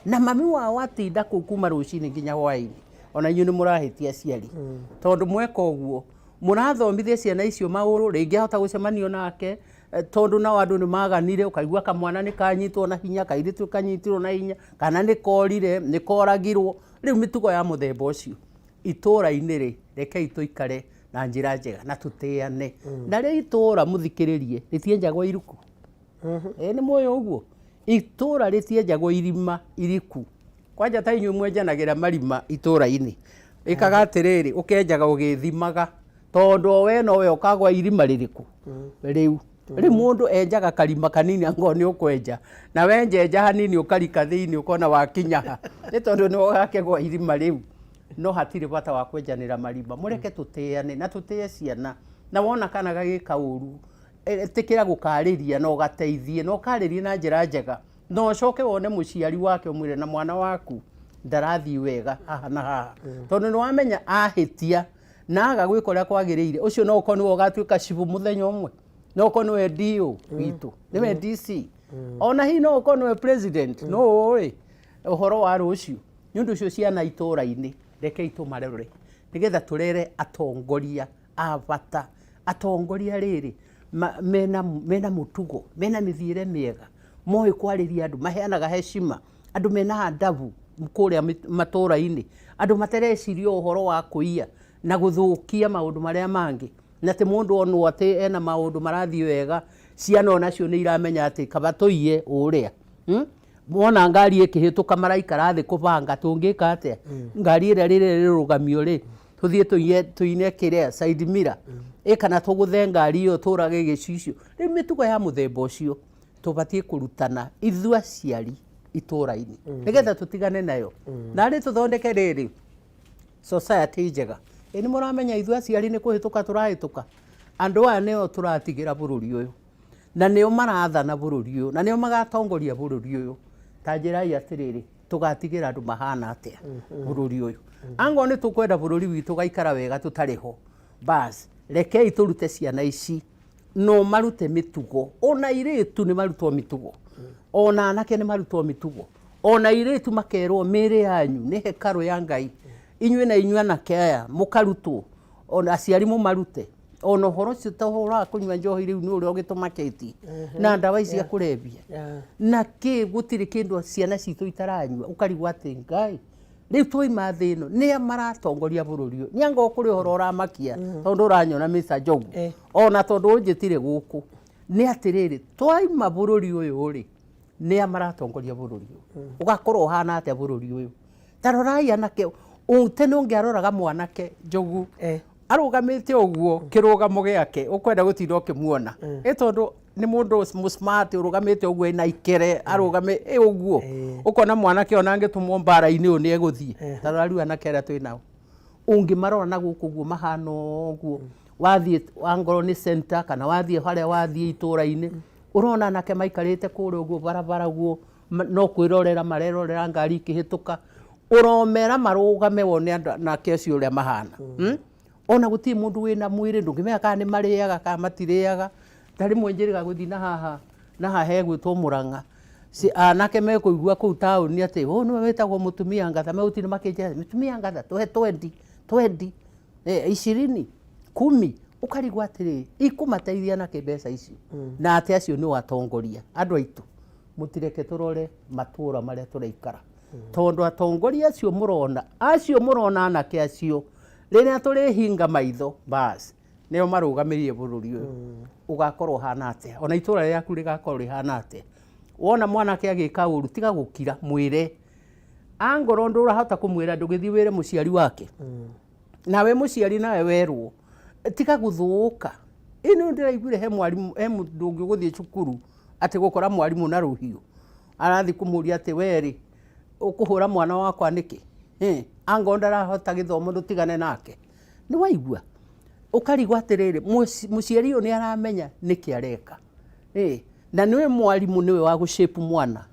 na mami wao atinda kũu kuma rũcinĩ nginya hwaĩ-inĩ. Ona inyuĩ nĩ mũrahĩtia aciari tondũ mweka ũguo Mũrathomithia ciana icio maũru, rĩngĩ ahota gũcemanio nake tondũ nao andũ nĩ maganire, ũkaigua kamwana nĩ kanyitwo na hinya, kairĩtu kanyitirwo na hinya, kana nĩ korire, nĩ koragirwo. Rĩu mĩtugo ya mũthemba ũcio itũra-inĩ rĩ, rekei tũikare na njĩra njega na tũtĩane. Narĩo itũra mũthikĩrĩrie, rĩtienjagwo iruku. Ĩĩ nĩ mũĩ ũguo? Itũra rĩtienjagwo irima iriku. Kwanja ta inyuĩ mwenjanagĩra marima itũra-inĩ. Ĩkaga atĩrĩrĩ, ũkenjaga ũgĩthimaga tondũ o we nowe ũkagwa irima rĩrĩkũ? Rĩu. Rĩu mũndũ enjaga karima kanini angorwo nĩ ũkwenja, na wenjenja hanini ũkarika thĩinĩ ũkona wakinya ha, nĩ tondũ nĩwe ũgakĩgwa irima rĩu. No hatirĩ bata wa kwenjanĩra marima, mũreke tũtĩane na tũtĩe ciana, na wona kana gagĩka ũru, ĩtĩkĩra gũkarĩria na ũgateithie, na ũkarĩrie na njĩra njega, na ũcoke wone mũciari wake ũmwĩre na mwana waku ndarathiĩ wega haha na haha, tondũ nĩ wamenya ahĩtia na aga gwĩka ũrĩa kwagĩrĩire, ũcio no ũkorwo nĩwe ũgatuĩka cibũ mũthenya ũmwe, no ũkorwo nĩwe DO witũ, nĩwe DC, ona hihi no ũkorwo nĩwe president, no ũĩ ũhoro wa rũciũ. Nĩ ũndũ ũcio ciana itũra-inĩ rekei tũmarore nĩgetha tũrere atongoria a bata, atongoria rĩrĩ mena mũtugo, mena mĩthiĩre mĩega, moĩ kwarĩria andũ, maheanaga heshima, andũ mena adabu kũrĩa matũra-inĩ, andũ matareciria ũhoro wa kũiya na gũthũkia maũndũ marĩa mangĩ, na ti mũndũ onwo atĩ ena maũndũ marathiĩ wega, ciana onacio nĩ iramenya atĩ kaba tũiye ũrĩa. Wona ngari ĩkĩhĩtũka maraikara thĩ kũbanga tũngĩka atĩa, ngari ĩrĩa rĩrĩa ĩrũgamio rĩ, tũthiĩ tũiye tũine kĩrĩa side mirror ĩ kana tũgũthe ngari ĩyo tũrage gĩcicio. Rĩu mĩtugo ya mũthemba ũcio tũbatiĩ kũrutana ithuĩ aciari itũra-inĩ nĩgetha tũtigane nayo. Narĩ tũthondeke rĩrĩ society njega. Ĩ nĩ mũramenya ithuĩ aciari nĩ kũhĩtũka tũrahĩtũka? Andũ aya nĩo tũratigĩra bũrũri ũyũ na nĩo marathana bũrũri ũyũ na nĩo magatongoria bũrũri ũyũ. Ta njĩrai atĩrĩrĩ, tũgatigĩra andũ mahana atĩa bũrũri ũyũ? Angorwo nĩ tũkwenda bũrũri witũ ũgaikara wega tũtarĩ ho, bas rekei tũrute ciana ici no marute mĩtugo. Ona airĩtu nĩ marutwo mĩtugo, ona anake nĩ marutwo mĩtugo, ona airĩtu makerwo mĩĩrĩ yanyu nĩ hekarũ ya Ngai. Inyuĩ na inyuĩ anake aya mũkarutwo, ona aciari mũmarute ona ũhoro ũcio ta ũhoro wa kũnyua njohi rĩu nĩ ũrĩa ũgĩtũmakĩtie na ndawa ici cia kũrebia na kĩ gũtirĩ kĩndũ ciana citũ itaranyua ũkarigwo atĩ Ngai rĩu twaima thĩ ĩno nĩa maratongoria bũrũri ũyũ nĩ anga kũrĩ ũhoro ũramakia tondũ ũranyona Mr. Njogu ona tondũ ũnjĩtire gũkũ nĩ atĩrĩrĩ twaima bũrũri ũyũ rĩ nĩa maratongoria bũrũri ũyũ ũgakorwo ũhana atĩa bũrũri ũyũ ta rorai anake tene ũngĩaroraga mwanake Njogu arũgamĩte ũguo kĩrũgamo gĩake ũkwenda gũtinda ũkĩmuona ĩ tondũ nĩ mũndũ smart ũrũgamĩte ũguo ena ikere arũgame ĩ ũguo ũkona mwanake ona angĩtũmwo mbara-inĩ ũyũ nĩ egũthiĩ. Ta rora rĩu anake arĩa twĩ nao ũngĩmarora na gũkũ ũguo mahana ũguo wathiĩ angorwo nĩ center kana wathiĩ harĩa wathiĩ itũra-inĩ ũrona anake maikarĩte kũrĩa ũguo barabara ũguo no kwĩrorera marerorera ngari ikĩhĩtũka ũromera marũgame wone andũ anake acio ũrĩa mahana. Ona gũtirĩ mũndũ wĩna mwĩrĩ ndũngĩmenya kana nĩ marĩaga kana matirĩaga. Ta rĩmwe njĩrĩga gũthiĩ na haha na haha hegwĩtwo Mũrang'a, anake mekũigua kũu taũni atĩ ũyũ nĩwe wĩtagwo mũtumia ngatha megũtinda makĩnjĩra mũtumia ngatha tũhe twendi twendi ishirini kumi ũkarigwo atĩrĩrĩ ikũmateithia nakĩ mbeca icio na atĩ acio nĩo atongoria. Andũ aitũ mũtireke tũrore matũra marĩa tũraikara tondũ atongoria acio mũrona acio mũrona anake acio rĩrĩa tũrĩhinga maitho bas nĩo marũgamĩrĩire bũrũri ũyũ ũgakorwo ũhana atĩa ona itũra rĩaku rĩgakorwo rĩhana atĩa wona mwanake agĩka ũru tiga gũkira mwĩre angorwo ndũrahota kũmwĩra ndũgĩthiĩ wĩre mũciari wake nawe mũciari nawe werwo tiga gũthũka ĩno ndĩraiguire he mwarimũ he mũndũ ũngĩ ũgũthiĩ cukuru atĩ gũkora mwarimũ na rũhiũ arathiĩ kũmũria atĩ we rĩ ũkũhũra mwana wakwa nĩkĩ angorwo ndarahota gĩthomo ndũtigane nake nĩ waigua ũkarigwo atĩrĩrĩ mũciari ũyũ nĩ aramenya nĩkĩ areka na nĩwe mwarimũ nĩwe wa gũ shape mwana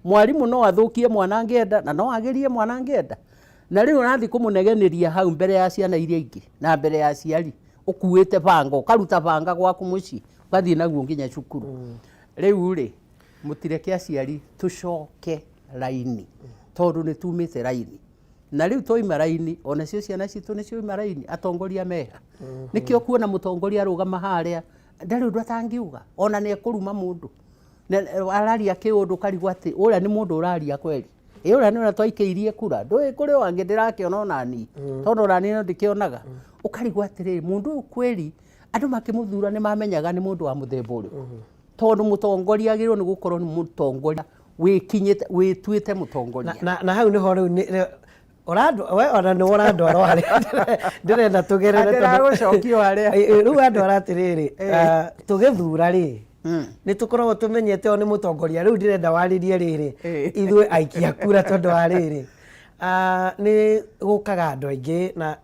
Mwarimũ no athũkie mwana angĩenda na no agĩrie mwana angĩenda na rĩu ũrathiĩ kũmũnegeneria hau mbere ya ciana iria ingĩ na mbere ya aciari ũkuĩte banga ũkaruta banga gwaku mũciĩ ũgathiĩ naguo nginya cukuru rĩu rĩ mũtireke aciari tũcoke raini tondũ nĩ tumĩte raini. Na rĩu twaima raini, onacio ciana citũ nĩ cioima raini, atongoria meha. Nĩkĩo kuona mũtongoria arũgama harĩa, ndarĩ ũndũ atangiuga, ona nĩ ekũruma mũndũ. Araria kĩũndũ ũkarigwo atĩ ũrĩa nĩ mũndũ ũraria kweri. Ĩ ũrĩa nĩ ũrĩa twaikĩirie kura, ndũĩ kũrĩ o angĩ ndĩrakĩona onani, tondũ onani no ndĩkĩonaga. Ũkarigwo atĩrĩrĩ, mũndũ ũyũ kweri, andũ makĩmũthura nĩ mamenyaga nĩ mũndũ wa mũthemba ũrĩkũ. Tondũ mũtongoria agĩrĩirwo nĩ gũkorwo nĩ mũtongoria wĩkinyĩte, wĩtuĩte mũtongoria. Na hau nĩho rĩu we ona nĩwe ũrandwara o harĩa ndĩrenda tũgerere tondũ- Ndĩragũcokia o harĩa. Rĩu wandwara atĩrĩrĩ, tũgĩthura rĩ, nĩ tũkoragwo tũmenyete o nĩ mũtongoria. Rĩu ndĩrenda warĩrie rĩrĩ, ithuĩ aikia kura, tondũ wa rĩrĩ, nĩ gũkaga andũ aingĩ na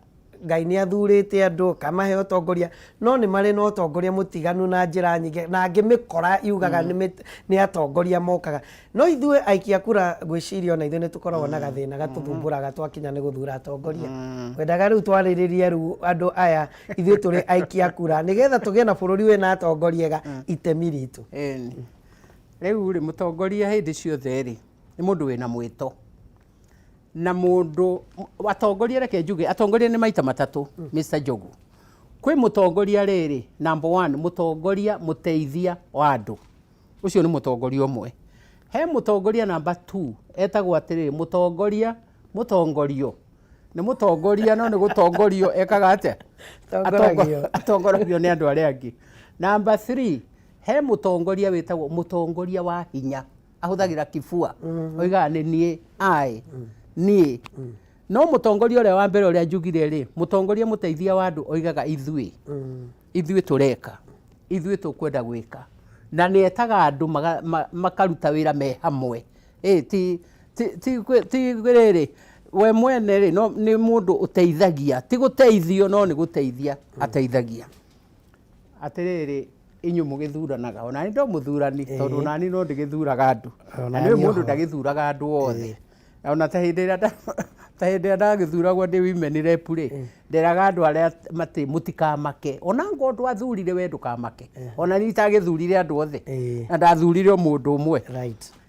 Ngai nĩ athurĩte andũ akamahe ũtongoria, no nĩ marĩ na ũtongoria mũtiganu na njĩra nyingĩ, na angĩ mĩkora yugaga nĩ atongoria mokaga. No ithuĩ aikia kura, ngwĩciria ona ithuĩ nĩ tũkoragwo na gathĩna gatũthumbũraga twakinya nĩ gũthura atongoria. Ngwendaga rĩu twarĩrĩrie rĩu andũ aya, ithuĩ tũrĩ aikia kura, nĩgetha tũgĩe na bũrũri wĩna atongoria ega, itemi ritũ. Ĩni. Rĩu rĩ, mũtongoria hĩndĩ ciothe rĩ, nĩ mũndũ wĩna mwĩto. Na mũndũ atongoria, reke njuge atongoria nĩ maita matatũ, Mr. Njogu. Kwĩ mũtongoria rĩrĩ, number one, mũtongoria mũteithia wa andũ, ũcio nĩ mũtongoria ũmwe. He mũtongoria number two, etagwo atĩrĩrĩ, mũtongoria mũtongorio. Nĩ mũtongoria no nĩ gũtongorio ekaga atĩa? Atongoragio. Atongoragio nĩ andũ arĩa angĩ. Number three, he mũtongoria wĩtagwo mũtongoria wa hinya, ahũthagĩra kibua, oigaga nĩ niĩ ai niĩ. No mũtongoria ũrĩa wa mbere ũrĩa njugire rĩ, mũtongoria mũteithia wa andũ, oigaga ithuĩ, ithuĩ tũreka, ithuĩ tũkwenda gwĩka, na nĩ etaga andũ makaruta wĩra me hamwe. Ĩ ti ti ti ti rĩrĩ, we mwene rĩ, no nĩ mũndũ ũteithagia, ti gũteithio, no nĩ gũteithia ateithagia. Atĩrĩrĩ, inyuĩ mũgĩthuranaga, ona niĩ ndo mũthurani, tondũ onani no ndĩgĩthuraga andũ. Ona Na nĩ niĩ mũndũ oho. ndagĩthuraga andũ othe. Ona ta hĩndĩ ĩrĩa ta hĩndĩ ĩrĩa ndagĩthuragwo ndĩ women rep rĩ, nderaga andũ arĩa matĩ mũtikamake, ona ngorwo ndwathurire we ndũkamake. Ona niĩ itagĩthurire andũ othe, na ndathurire o mũndũ ũmwe.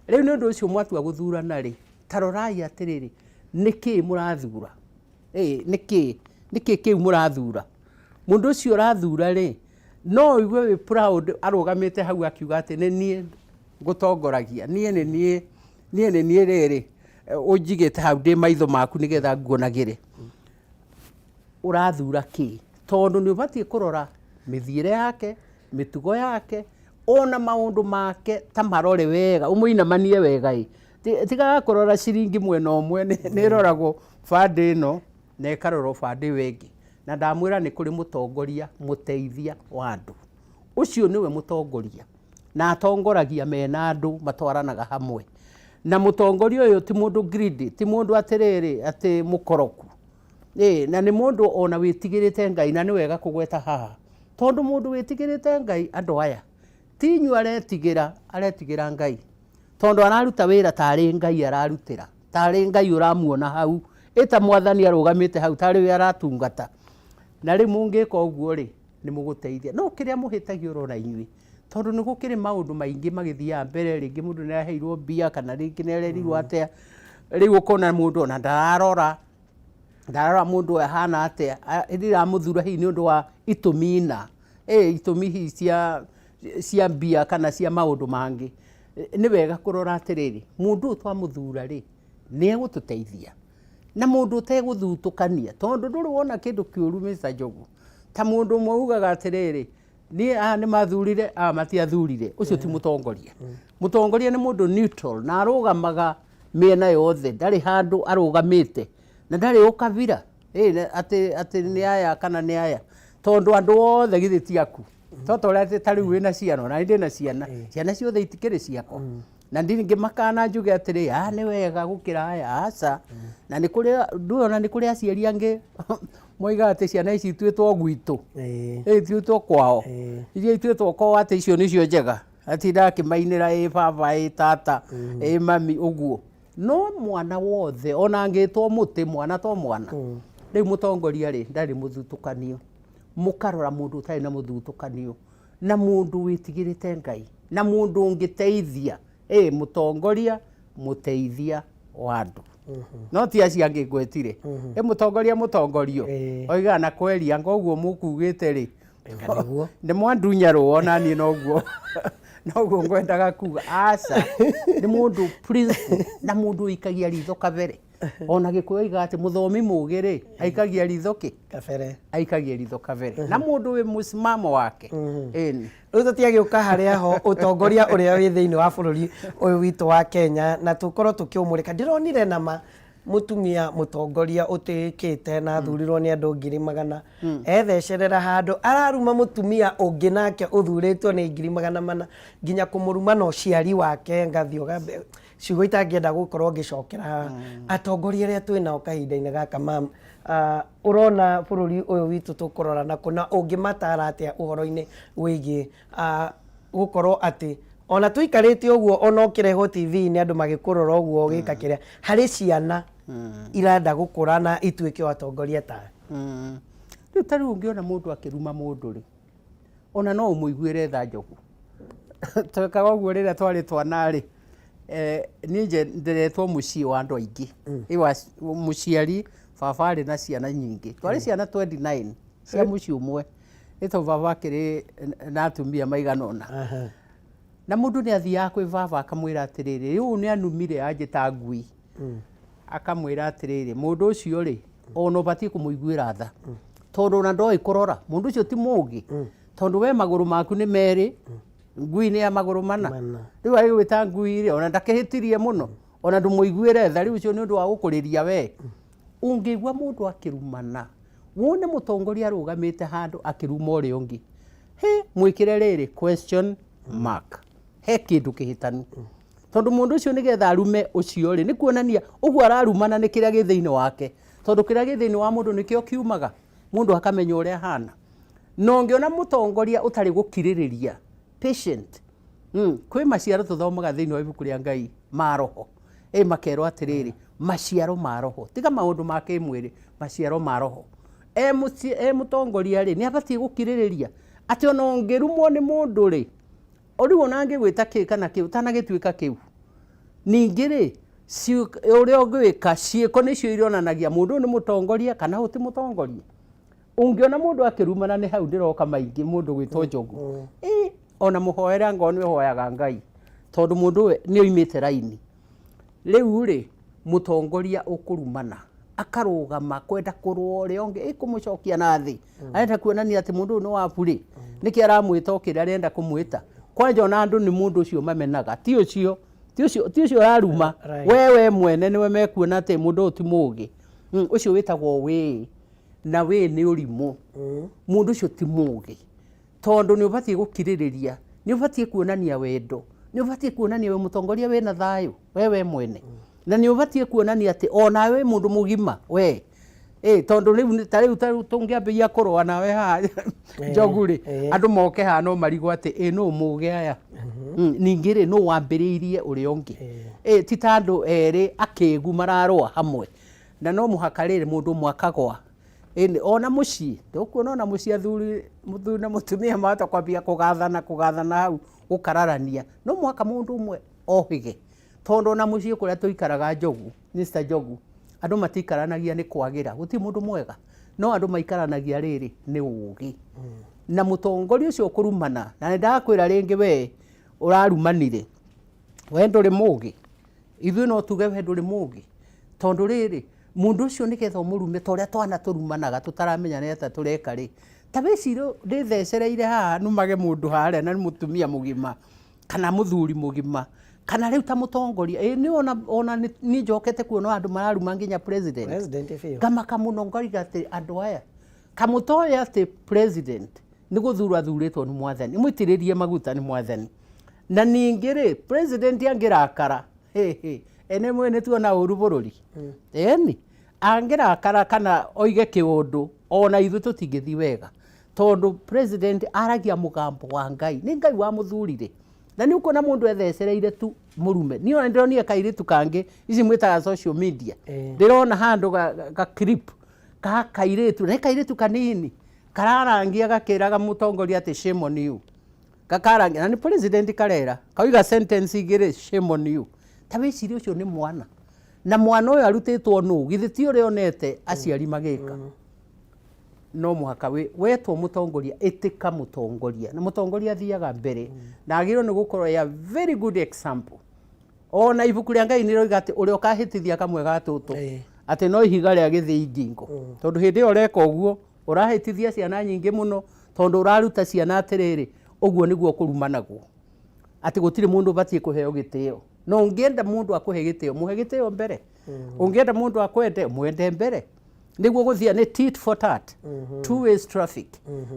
Rĩu nĩ ũndũ ũcio mwatua gũthurana rĩ, ta rorai atĩrĩrĩ, nĩkĩ mũrathura? Nĩkĩ nĩkĩ kĩu mũrathura? Mũndũ ũcio ũrathura rĩ, no ũigue wĩ proud arũgamĩte hau akiuga atĩ nĩ niĩ ngũtongoragia, niĩ nĩ niĩ, niĩ nĩ niĩ rĩrĩ ũnjigĩte hau ndĩ maitho maku nĩgetha nguonagĩre. Ũrathura kĩ? Tondũ nĩ ũbatiĩ kũrora mĩthiĩre yake, mĩtugo yake, ona maũndũ make, ta marore wega, ũmũinamanie wega ĩ. Tigaga kũrora ciringi mwena ũmwe, nĩ ĩroragwo bande ĩno na ĩkarorwo bande ĩyo ĩngĩ. Na ndamwĩra nĩ kũrĩ mũtongoria mũteithia wa andũ. Ũcio nĩwe mũtongoria, na atongoragia mena andũ, matwaranaga hamwe. Na mũtongoria ũyũ ti mũndũ greedy, ti mũndũ atĩrĩrĩ atĩ mũkoroku. Ĩ, na nĩ mũndũ ona wĩtigĩrĩte Ngai, na nĩ wega kũgweta haha. Tondũ mũndũ wĩtigĩrĩte Ngai, andũ aya, ti inyuĩ aretigĩra, aretigĩra Ngai. Tondũ araruta wĩra tarĩ Ngai ararutĩra, tarĩ Ngai ũramuona hau, ĩta mwathani arũgamĩte hau tarĩ we aratungata. Na rĩu mũngĩka ũguo rĩ, nĩ mũgũteithia. No kĩrĩa mũhĩtagia ũrona inyuĩ, tondũ nĩ gũkĩrĩ maũndũ maingĩ magĩthiaga mbere, rĩngĩ mũndũ nĩ araheirwo mbia kana rĩngĩ nĩ arerirwo atĩa, rĩu ũkona mũndũ ona ndararora, ndararora mũndũ ũyũ ahana atĩa, hĩndĩ ĩrĩa aramũthura hihi nĩ ũndũ wa itũmi na, itũmi hihi cia mbia kana cia maũndũ mangĩ. Nĩ wega kũrora atĩrĩrĩ, mũndũ ũyũ twamũthura rĩ, nĩ egũtũteithia? Na mũndũ ũtegũthutũkania, tondũ ndũrĩ wona kĩndũ kĩũru Mr. Njogu, ta mũndũ ũmwe ugaga atĩrĩrĩ, niĩ aya nĩ mathurire, aya matiathurire, ũcio ti mũtongoria. Mũtongoria nĩ mũndũ neutral na arũgamaga mĩena yothe, ndarĩ handũ arũgamĩte, na ndarĩ ũkabira, atĩ atĩ nĩ aya kana nĩ aya, tondũ andũ othe githĩ ti aku. To ta ũrĩa atĩ ta rĩu wĩna ciana, ona niĩ ndĩna ciana, ciana ciothe itikĩrĩ ciakwa. Na ndingĩmakana njuge atĩrĩ, aya nĩ wega gũkĩra aya, aca. Na nĩ kũrĩ, ndũĩ ona nĩ kũrĩ aciari angĩ moigaga atĩ ciana ici ituĩtwo gwitũ, ituĩtwo kwao, iria ituĩtwo kwao atĩ icio nĩcio njega, atindaga akĩmainĩra ĩ baba, ĩ tata, ĩ mami, ũguo. No mwana wothe, ona angĩtwo mũtĩ, mwana to mwana. Rĩu mũtongoria rĩ, ndarĩ mũthutũkanio. Mũkarora mũndũ ũtarĩ na mũthutũkanio, na mũndũ wĩtigĩrĩte Ngai, na mũndũ ũngĩteithia. Mũtongoria mũteithia wa andũ. No ti acio angĩ ngwetire. Ĩ mũtongoria mũtongorio. Oigaga na kweria anga ũguo mũkugĩte rĩ. Anga nĩguo. Nĩ mwandunya rũa ona niĩ noguo noguo ngwendaga kuga. Aca, nĩ mũndũ principle na mũndũ ũikagia ritho kabere. Ona Gĩkũyũ oigaga atĩ mũthomi mũgĩ rĩ, aikagia ritho kĩ? Kabere. Aikagia ritho kabere. Na mũndũ wĩ mũsimamo wake. Ĩni. Rĩu tũtiagĩũka harĩa ho ũtongoria ũrĩa wĩ thĩinĩ wa bũrũri ũyũ witũ wa Kenya na tũkorwo tũkĩũmũrĩka. Ndĩronire nama mũtumia mũtongoria ũtĩĩkĩte na athurirwo nĩ andũ 400,000 ethecerera handũ araruma mũtumia ũngĩ nake ũthurĩtwo nĩ 400,000 nginya kũmũruma na ũciari wake ngathiĩ ũgambe ciugo itangĩenda gũkorwo ngĩcokera haha. Atongoria arĩa twĩ nao kahinda-inĩ gaka mam, ũrona bũrũri ũyũ witũ tũkũrora nakũ na ũngĩmatara atĩa ũhoro-inĩ wĩgiĩ gũkorwo atĩ ona tũikarĩte ũguo ona ũkĩrehwo TV-inĩ andũ magĩkũrora ũguo ũgĩka kĩrĩa, harĩ ciana irenda gũkũra na ituĩke o atongoria tawe? Rĩu ta rĩu ũngĩona mũndũ akĩruma mũndũ rĩ, ona no ũmũiguĩre tha Njogu. Twekaga ũguo rĩrĩa twarĩ twana rĩ, niĩ nderetwo mũciĩ wa andũ aingĩ. Mũciari baba arĩ na ciana nyingĩ. Twarĩ ciana 29 cia mũciĩ ũmwe. Nĩ tondũ baba akĩrĩ na atumia maigana ũna. Na mũndũ nĩ athiaga kwĩ baba akamwĩra atĩrĩrĩ, rĩu ũyũ nĩ anumire anjĩta ngui. Akamwĩra atĩrĩrĩ, mũndũ ũcio rĩ, ona ũbatiĩ kũmũiguĩra tha. Tondũ ona ndoĩ kũrora, mũndũ ũcio ti mũgĩ. Tondũ we magũrũ maku nĩ merĩ, ngui nĩ ya magũrũ mana. Rĩu agĩgwĩta ngui rĩ, ona ndakĩhĩtirie mũno. Ona ndũmũiguĩre tha, rĩu ũcio nĩ ũndũ wa gũkũrĩria we. Ũngĩigua mũndũ akĩrumana, wone mũtongoria arũgamĩte handũ akĩruma ũrĩa ũngĩ, hĩ, mwĩkĩre rĩrĩ question mark. He kĩndũ kĩhĩtanu. Tondũ mũndũ ũcio nĩgetha arume ũcio rĩ, nĩ kuonania ũguo ararumana nĩ kĩrĩa gĩ thĩinĩ wake. Tondũ kĩrĩa gĩ thĩinĩ wa mũndũ nĩkĩo kiumaga, mũndũ akamenya ũrĩa ahana. Na ũngĩona mũtongoria ũtarĩ gũkirĩrĩria, patient, kwĩ maciaro tũthomaga thĩinĩ wa ibuku rĩa Ngai ma roho. Ĩ makerwo atĩrĩrĩ, maciaro ma roho, tiga maũndũ ma kĩmwĩrĩ, maciaro ma roho. E mũtongoria rĩ, nĩ abatiĩ gũkirĩrĩria atĩ ona ũngĩrumwo nĩ mũndũ rĩ, rĩu ona angĩgwĩta kĩ kana kĩ, ũtanagĩtuĩka kĩu. Ningĩ rĩ, ũrĩa ũngĩka, ciĩko nĩcio irĩonanagia mũndũ ũyũ nĩ mũtongoria kana ũyũ ti mũtongoria. Ũngĩona mũndũ akĩrumana nĩ hau ndĩroka maingĩ mũndũ gwĩtwo Njogu. Ĩ, ona mũhoere angorwo nĩ ũhoyaga Ngai, tondũ mũndũ ũyũ nĩ oimĩte raini. Rĩu rĩ, mũtongoria ũkũrumana, akarũgama kwenda kũrũa ũrĩa ũngĩ, ĩ kũmũcokia na thĩ. Arenda kuonania atĩ mũndũ ũyũ nĩ wa burĩ. Nĩkĩ aramwĩta o kĩrĩa arenda kũmwĩta. Kwanja ona andũ nĩ mũndũ ũcio mamenaga, ti ũcio, ti ũcio, ti ũcio ũraruma. We we mwene nĩwe mekuona atĩ mũndũ ũyũ ti mũgĩ. Ũcio wĩtagwo wĩĩ, na wĩĩ nĩ ũrimũ. Mũndũ ũcio ti mũgĩ. Tondũ nĩ ũbatiĩ gũkirĩrĩria, nĩ ũbatiĩ kuonania wendo, nĩ ũbatiĩ kuonania wĩ mũtongoria wĩna thayũ, we we mwene. Na nĩ ũbatiĩ kuonania atĩ onawe wĩ mũndũ mũgima we. Ĩ tondũ rĩu ta rĩu ta rĩu tũngĩambĩrĩria kũrũa nawe haha Njogu rĩ, andũ moke haha no marigwo atĩ ĩ nũ mũgĩ aya. Ningĩ rĩ nũ wambĩrĩirie ũrĩa ũngĩ. Ĩ ti ta andũ erĩ akĩgu mararũa hamwe. Na no mũhaka rĩrĩ mũndũ ũmwe akagwa. Ĩni, ona mũciĩ, ndũkuona ona mũciĩ athuri, mũthuri na mũtumia mahota kwambia kũgathana kũgathana hau gũkararania. No mũhaka mũndũ ũmwe ohĩge. Tondũ ona mũciĩ kũrĩa tũikaraga Njogu, Mister Njogu, andũ matiikaranagia nĩ kwagĩra, gũtirĩ mũndũ mwega. No andũ maikaranagia rĩrĩ, nĩ ũgĩ. Na mũtongoria ũcio ũkũrumana, na nĩ ndakwĩra rĩngĩ we ũrarumanire, we ndũrĩ mũgĩ. Ithuĩ no tuge we ndũrĩ mũgĩ. Tondũ rĩrĩ, mũndũ ũcio nĩgetha ũmũrume ta ũrĩa twana tũrumanaga tũtaramenya nĩ atĩa tũreka rĩ, ta wĩcirie ndĩthecereire haha numage mũndũ harĩa na nĩ mũtumia mũgima kana mũthuri mũgima kana rĩu ta mũtongoria. Ĩ nĩ ona, ona niĩ njokete kuona andũ mararuma nginya president. President biũ. Ngamaka mũno ngariga atĩ andũ aya kamũtoĩ atĩ president nĩ gũthurwo athurĩtwo nĩ mwathani, mũitĩrĩrie maguta nĩ mwathani. Na ningĩ rĩ, president angĩrakara, hĩ hĩ, ene mwene nĩ tuona ũru bũrũri. Ĩni, angĩrakara kana oige kĩũndũ, ona ithuĩ tũtingĩthiĩ wega. Tondũ president aragia mũgambo wa Ngai, nĩ Ngai wamũthurire. Na nĩ ũkuona mũndũ ethecereire tu mũrume. Niĩ ona nĩndĩronire kairĩtu kangĩ, ici mwĩtaga social media. Ndĩrona handũ ga clip ka kairĩtu, na nĩ kairĩtu kanini, kararangia gakĩraga mũtongoria atĩ shame on you. Gakarangia, na nĩ president karera, kauga sentence igĩrĩ, shame on you. Ta wĩcirie ũcio nĩ mwana. Na mwana ũyũ arutĩtwo nũ? Githĩ ti ũrĩa onete aciari magĩka? No mũhaka wetwo mũtongoria, ĩtĩka mũtongoria. Na mũtongoria athiaga mbere na agĩrĩirwo nĩ gũkorwo a very good example. Ona ibuku rĩa Ngai nĩ rĩroiga atĩ ũrĩa ũkahĩtithia kamwe ga tũtũ, atĩ no ihiga rĩa gĩthĩi ngingo. Tondũ hĩndĩ ĩyo ũreka ũguo, ũrahĩtithia ciana nyingĩ mũno, tondũ ũraruta ciana atĩrĩrĩ, ũguo nĩguo kũrumanagwo. Atĩ gũtirĩ mũndũ ũbatiĩ kũheo gĩtĩo. No ũngĩenda mũndũ akũhe gĩtĩo, mũhe gĩtĩo mbere. Ũngĩenda mũndũ akwende, mwende mbere. Nĩguo gũthia nĩ tit for tat, two ways traffic.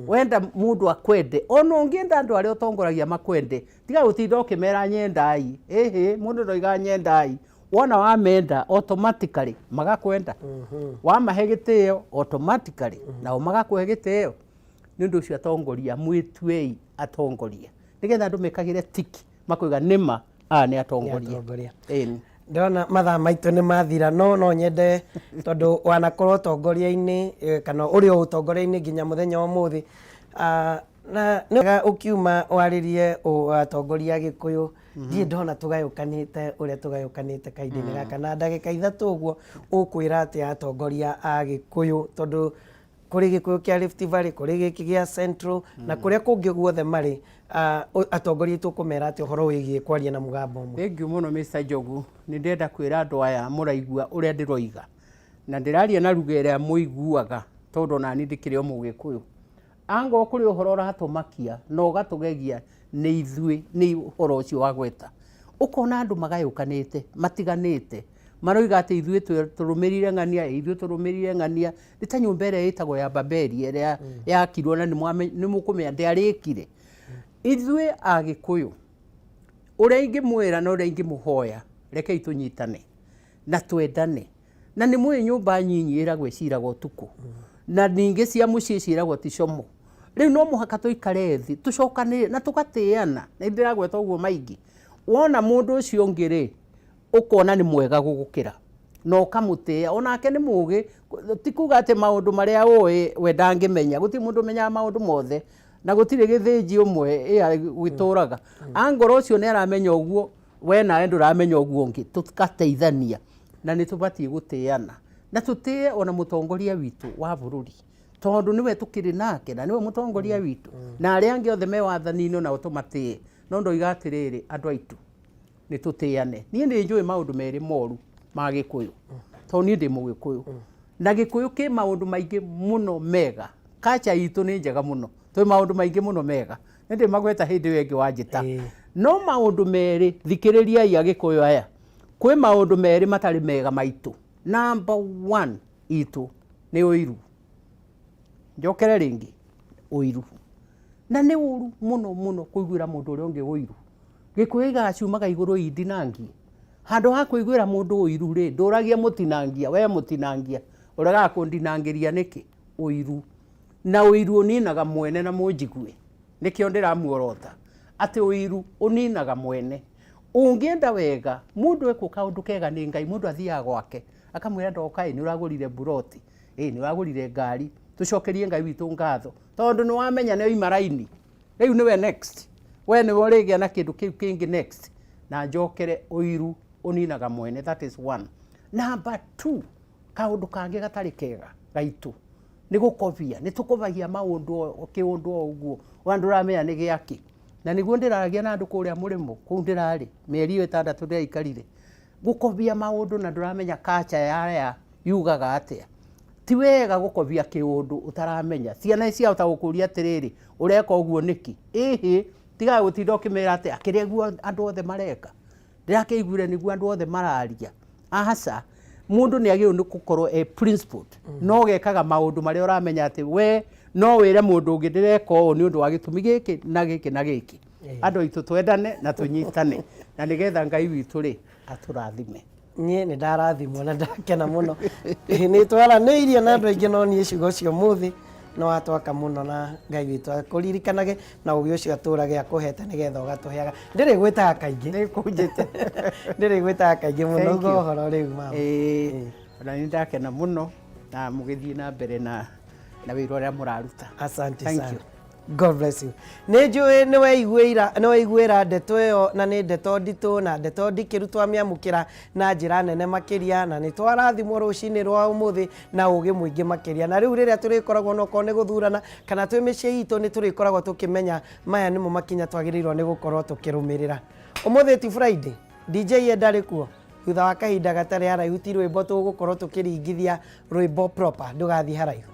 Wenda mũndũ akwende, ona ũngĩenda andũ arĩa ũtongoragia makwende, tiga gũtinda ũkĩmera nyendai. Ĩhĩ, mũndũ ndoigaga nyendai. Wona wamenda, automatically magakwenda. Wamahe gĩtĩo, automatically nao magakũhe gĩtĩo. Nĩ ũndũ ũcio atongoria, mwĩtuei atongoria. Nĩgetha andũ mekagĩre tiki, makoiga nĩma aya nĩ atongoria. Atongoria. Ĩni. Ndĩrona mathaa maitũ nĩ mathira, no no nyende tondũ wanakorwo ũtongoria-inĩ kana ũrĩ o ũtongoria-inĩ nginya mũthenya wa ũmũthĩ, na nĩ wega ũkiuma warĩrie atongoria a Gĩkũyũ. Ndirĩ ndona tũgayũkanĩte ũrĩa tũgayũkanĩte kahinda-inĩ gaka, na ndagĩka 3 ũguo ũkwĩra atĩa atongoria a Gĩkũyũ, tondũ kũrĩ Gĩkũyũ kĩa Rift Valley, kũrĩ gĩkĩ gĩa Central na kũrĩa kũngĩ guothe marĩ, atongoria aitũ ũkũmera atĩa ũhoro wĩgiĩ kwaria na mũgambo ũmwe? Thengiũ mũno Mr. Njogu, nĩ ndĩrenda kwĩra andũ aya mũraigua ũrĩa ndĩroiga, na ndĩraria na lugha ĩrĩa mũiguaga tondũ onani ndĩkĩrĩ o Mũgĩkũyũ. Angorwo kũrĩ ũhoro ũratũmakia na ũgatũgegia nĩ ithuĩ, nĩ ũhoro ũcio wa gweta. Ũkona andũ magayũkanĩte, matiganĩte, maroiga atĩ ithuĩ tũrũmĩrĩire ng'ania, ithuĩ tũrũmĩrĩire ng'ania. Nĩ ta nyũmba ĩrĩa ĩtagwo ya Babeli ĩrĩa yakirwo na nĩ mũkũmenya ndĩarĩkire. Ithuĩ Agĩkũyũ, ũrĩa ingĩmwĩra na ũrĩa ingĩmũhoya, rekei tũnyitane na twendane. Na nĩ mũĩ nyũmba nyinyi ĩragwo ĩciraga ũtukũ, na ningĩ cia mũciĩ ciĩragwo ti como. Rĩu no mũhaka tũikare thĩ tũcokanĩrĩre na tũgatĩana. Nĩ ndĩragweta ũguo maingĩ. Wona mũndũ ũcio ũngĩ rĩ, ũkona nĩ mwega gũgũkĩra na ũkamũtĩĩa. Onake nĩ mũgĩ, ti kuga atĩ maũndũ marĩa ũĩ we ndangĩmenya. Gũtirĩ mũndũ ũmenyaga maũndũ mothe, na gũtirĩ gĩthĩnji ũmwe gĩtũraga. Angorwo ũcio nĩ aramenya ũguo, we nawe ndũramenya ũguo ũngĩ, tũgateithania. Na nĩ tũbatiĩ gũtĩana. Na tũtĩe ona mũtongoria witũ wa bũrũri, tondũ nĩwe tũkĩrĩ nake na nĩwe mũtongoria witũ. Na arĩa angĩ othe me wathani-inĩ onao tũmatĩe. No ndoiga atĩrĩrĩ, andũ aitũ, nĩ tũtĩane. Niĩ nĩ njũĩ maũndũ merĩ moru ma Gĩkũyũ, tondũ niĩ ndĩ Mũgĩkũyũ. Na Gĩkũyũ kĩ maũndũ maingĩ mũno mega. Culture itũ nĩ njega mũno. Twĩ maũndũ maingĩ mũno mega. Nĩ ndĩmagweta hĩndĩ ĩyo ĩngĩ wanjĩta. No maũndũ merĩ, thikĩrĩriai Agĩkũyũ aya. Kwĩ maũndũ merĩ matarĩ mega maitũ. Number one itũ nĩ ũiru. Njokere rĩngĩ, ũiru. Na nĩ ũru mũno mũno kũiguĩra mũndũ ũrĩa ũngĩ ũiru. Gĩkũyũ oigaga ciumaga igũrũ indinangie. Handũ ha kũiguĩra mũndũ ũiru rĩ, ndũragia mũtinangia, we mũtinangia, ũregaga kũndinangĩria nĩkĩ? Ũiru. Na ũiru ũninaga mwene na mũnjigue. Nĩkĩo ndĩramuorota atĩ ũiru ũninaga mwene. Ũngĩenda wega, mũndũ ekwo kaũndũ kega nĩ Ngai, mũndũ athiaga gwake, akamwĩra ndoka ĩ, nĩ ũragũrire mburoti, ĩ nĩ ũragũrire ngari, tũcokerie Ngai witũ ngatho, tondũ nĩ wamenya nĩ oima raini. Rĩu nĩwe next, we nĩwe ũrĩgĩa na kĩndũ kĩu kĩngĩ next. Na njokere ũiru ũninaga mwene, that is one. Number two, kaũndũ kangĩ gatarĩ kega gaitũ nĩ gũkobia. Nĩ tũkobagia maũndũ kĩũndũ o ũguo, ona ndũramenya nĩ gĩakĩ. Na nĩguo ndĩraragia na andũ kũrĩa mũrĩmo, kũu ndĩrarĩ, mĩeri ĩyo 6 ndĩraikarire. Gũkobia maũndũ na ndũramenya culture ya aya yugaga atĩa. Ti wega gũkobia kĩũndũ ũtaramenya. Ciana ciahota gũkũria atĩrĩrĩ, ũreka ũguo nĩkĩ? Ĩhĩ, tigaga gũtinda ũkĩmera atĩ akĩrĩ guo andũ othe mareka. Ndĩrakĩiguire nĩguo andũ othe mararia. Aca, mũndũ nĩ agĩrĩirwo nĩ gũkorwo e principled. No ũgekaga maũndũ marĩa ũramenya atĩ we no wĩre mũndũ ũngĩ ndĩreka ũũ nĩ ũndũ wa gĩtũmi gĩkĩ na gĩkĩ na gĩkĩ. Andũ aitũ twendane na tũnyitane na nĩgetha Ngai witũ rĩ atũrathime. Niĩ nĩ ndarathimwo na ndakena mũno. Nĩ twaranĩirie na andũ aingĩ no niĩ ciugo cia ũmũthĩ nĩ watwaka mũno na Ngai witũ akũririkanage na ũgĩ ũcio atũrage akũhete nĩgetha ũgatũheaga. Ndĩrĩ gwĩtaga kaingĩ. Nĩngũnjĩte. Ndĩrĩ gwĩtaga kaingĩ mũno Thank uga you. ũhoro rĩu mama. Ĩĩ, ona nĩ ndakena mũno na mũgĩthiĩ na mbere na wĩra ũrĩa mũraruta. Asante Thank sana. you. God bless you. Nĩ njũĩ nĩ weiguĩra nĩ weiguĩra ndeto ĩyo na nĩ ndeto nditũ na ndeto ndikĩru twamĩamũkĩra na njĩra nene makĩria na nĩ twarathimwo rũcinĩ rwa ũmũthĩ na ũgĩ mũingĩ makĩria. Na rĩu rĩrĩa tũrĩkoragwo na okorwo nĩ gũthurana kana twĩ mĩciĩ itũ nĩ tũrĩkoragwo tũkĩmenya maya nĩmo makinya twagĩrĩirwo nĩ gũkorwo tũkĩrũmĩrĩra. Ũmũthĩ ti Friday, DJ ye ndarĩ kuo. Thutha wa kahinda gatarĩ haraihu ti rwĩmbo tũgũkorwo tũkĩringithia rwĩmbo proper, ndũgathiĩ haraihu.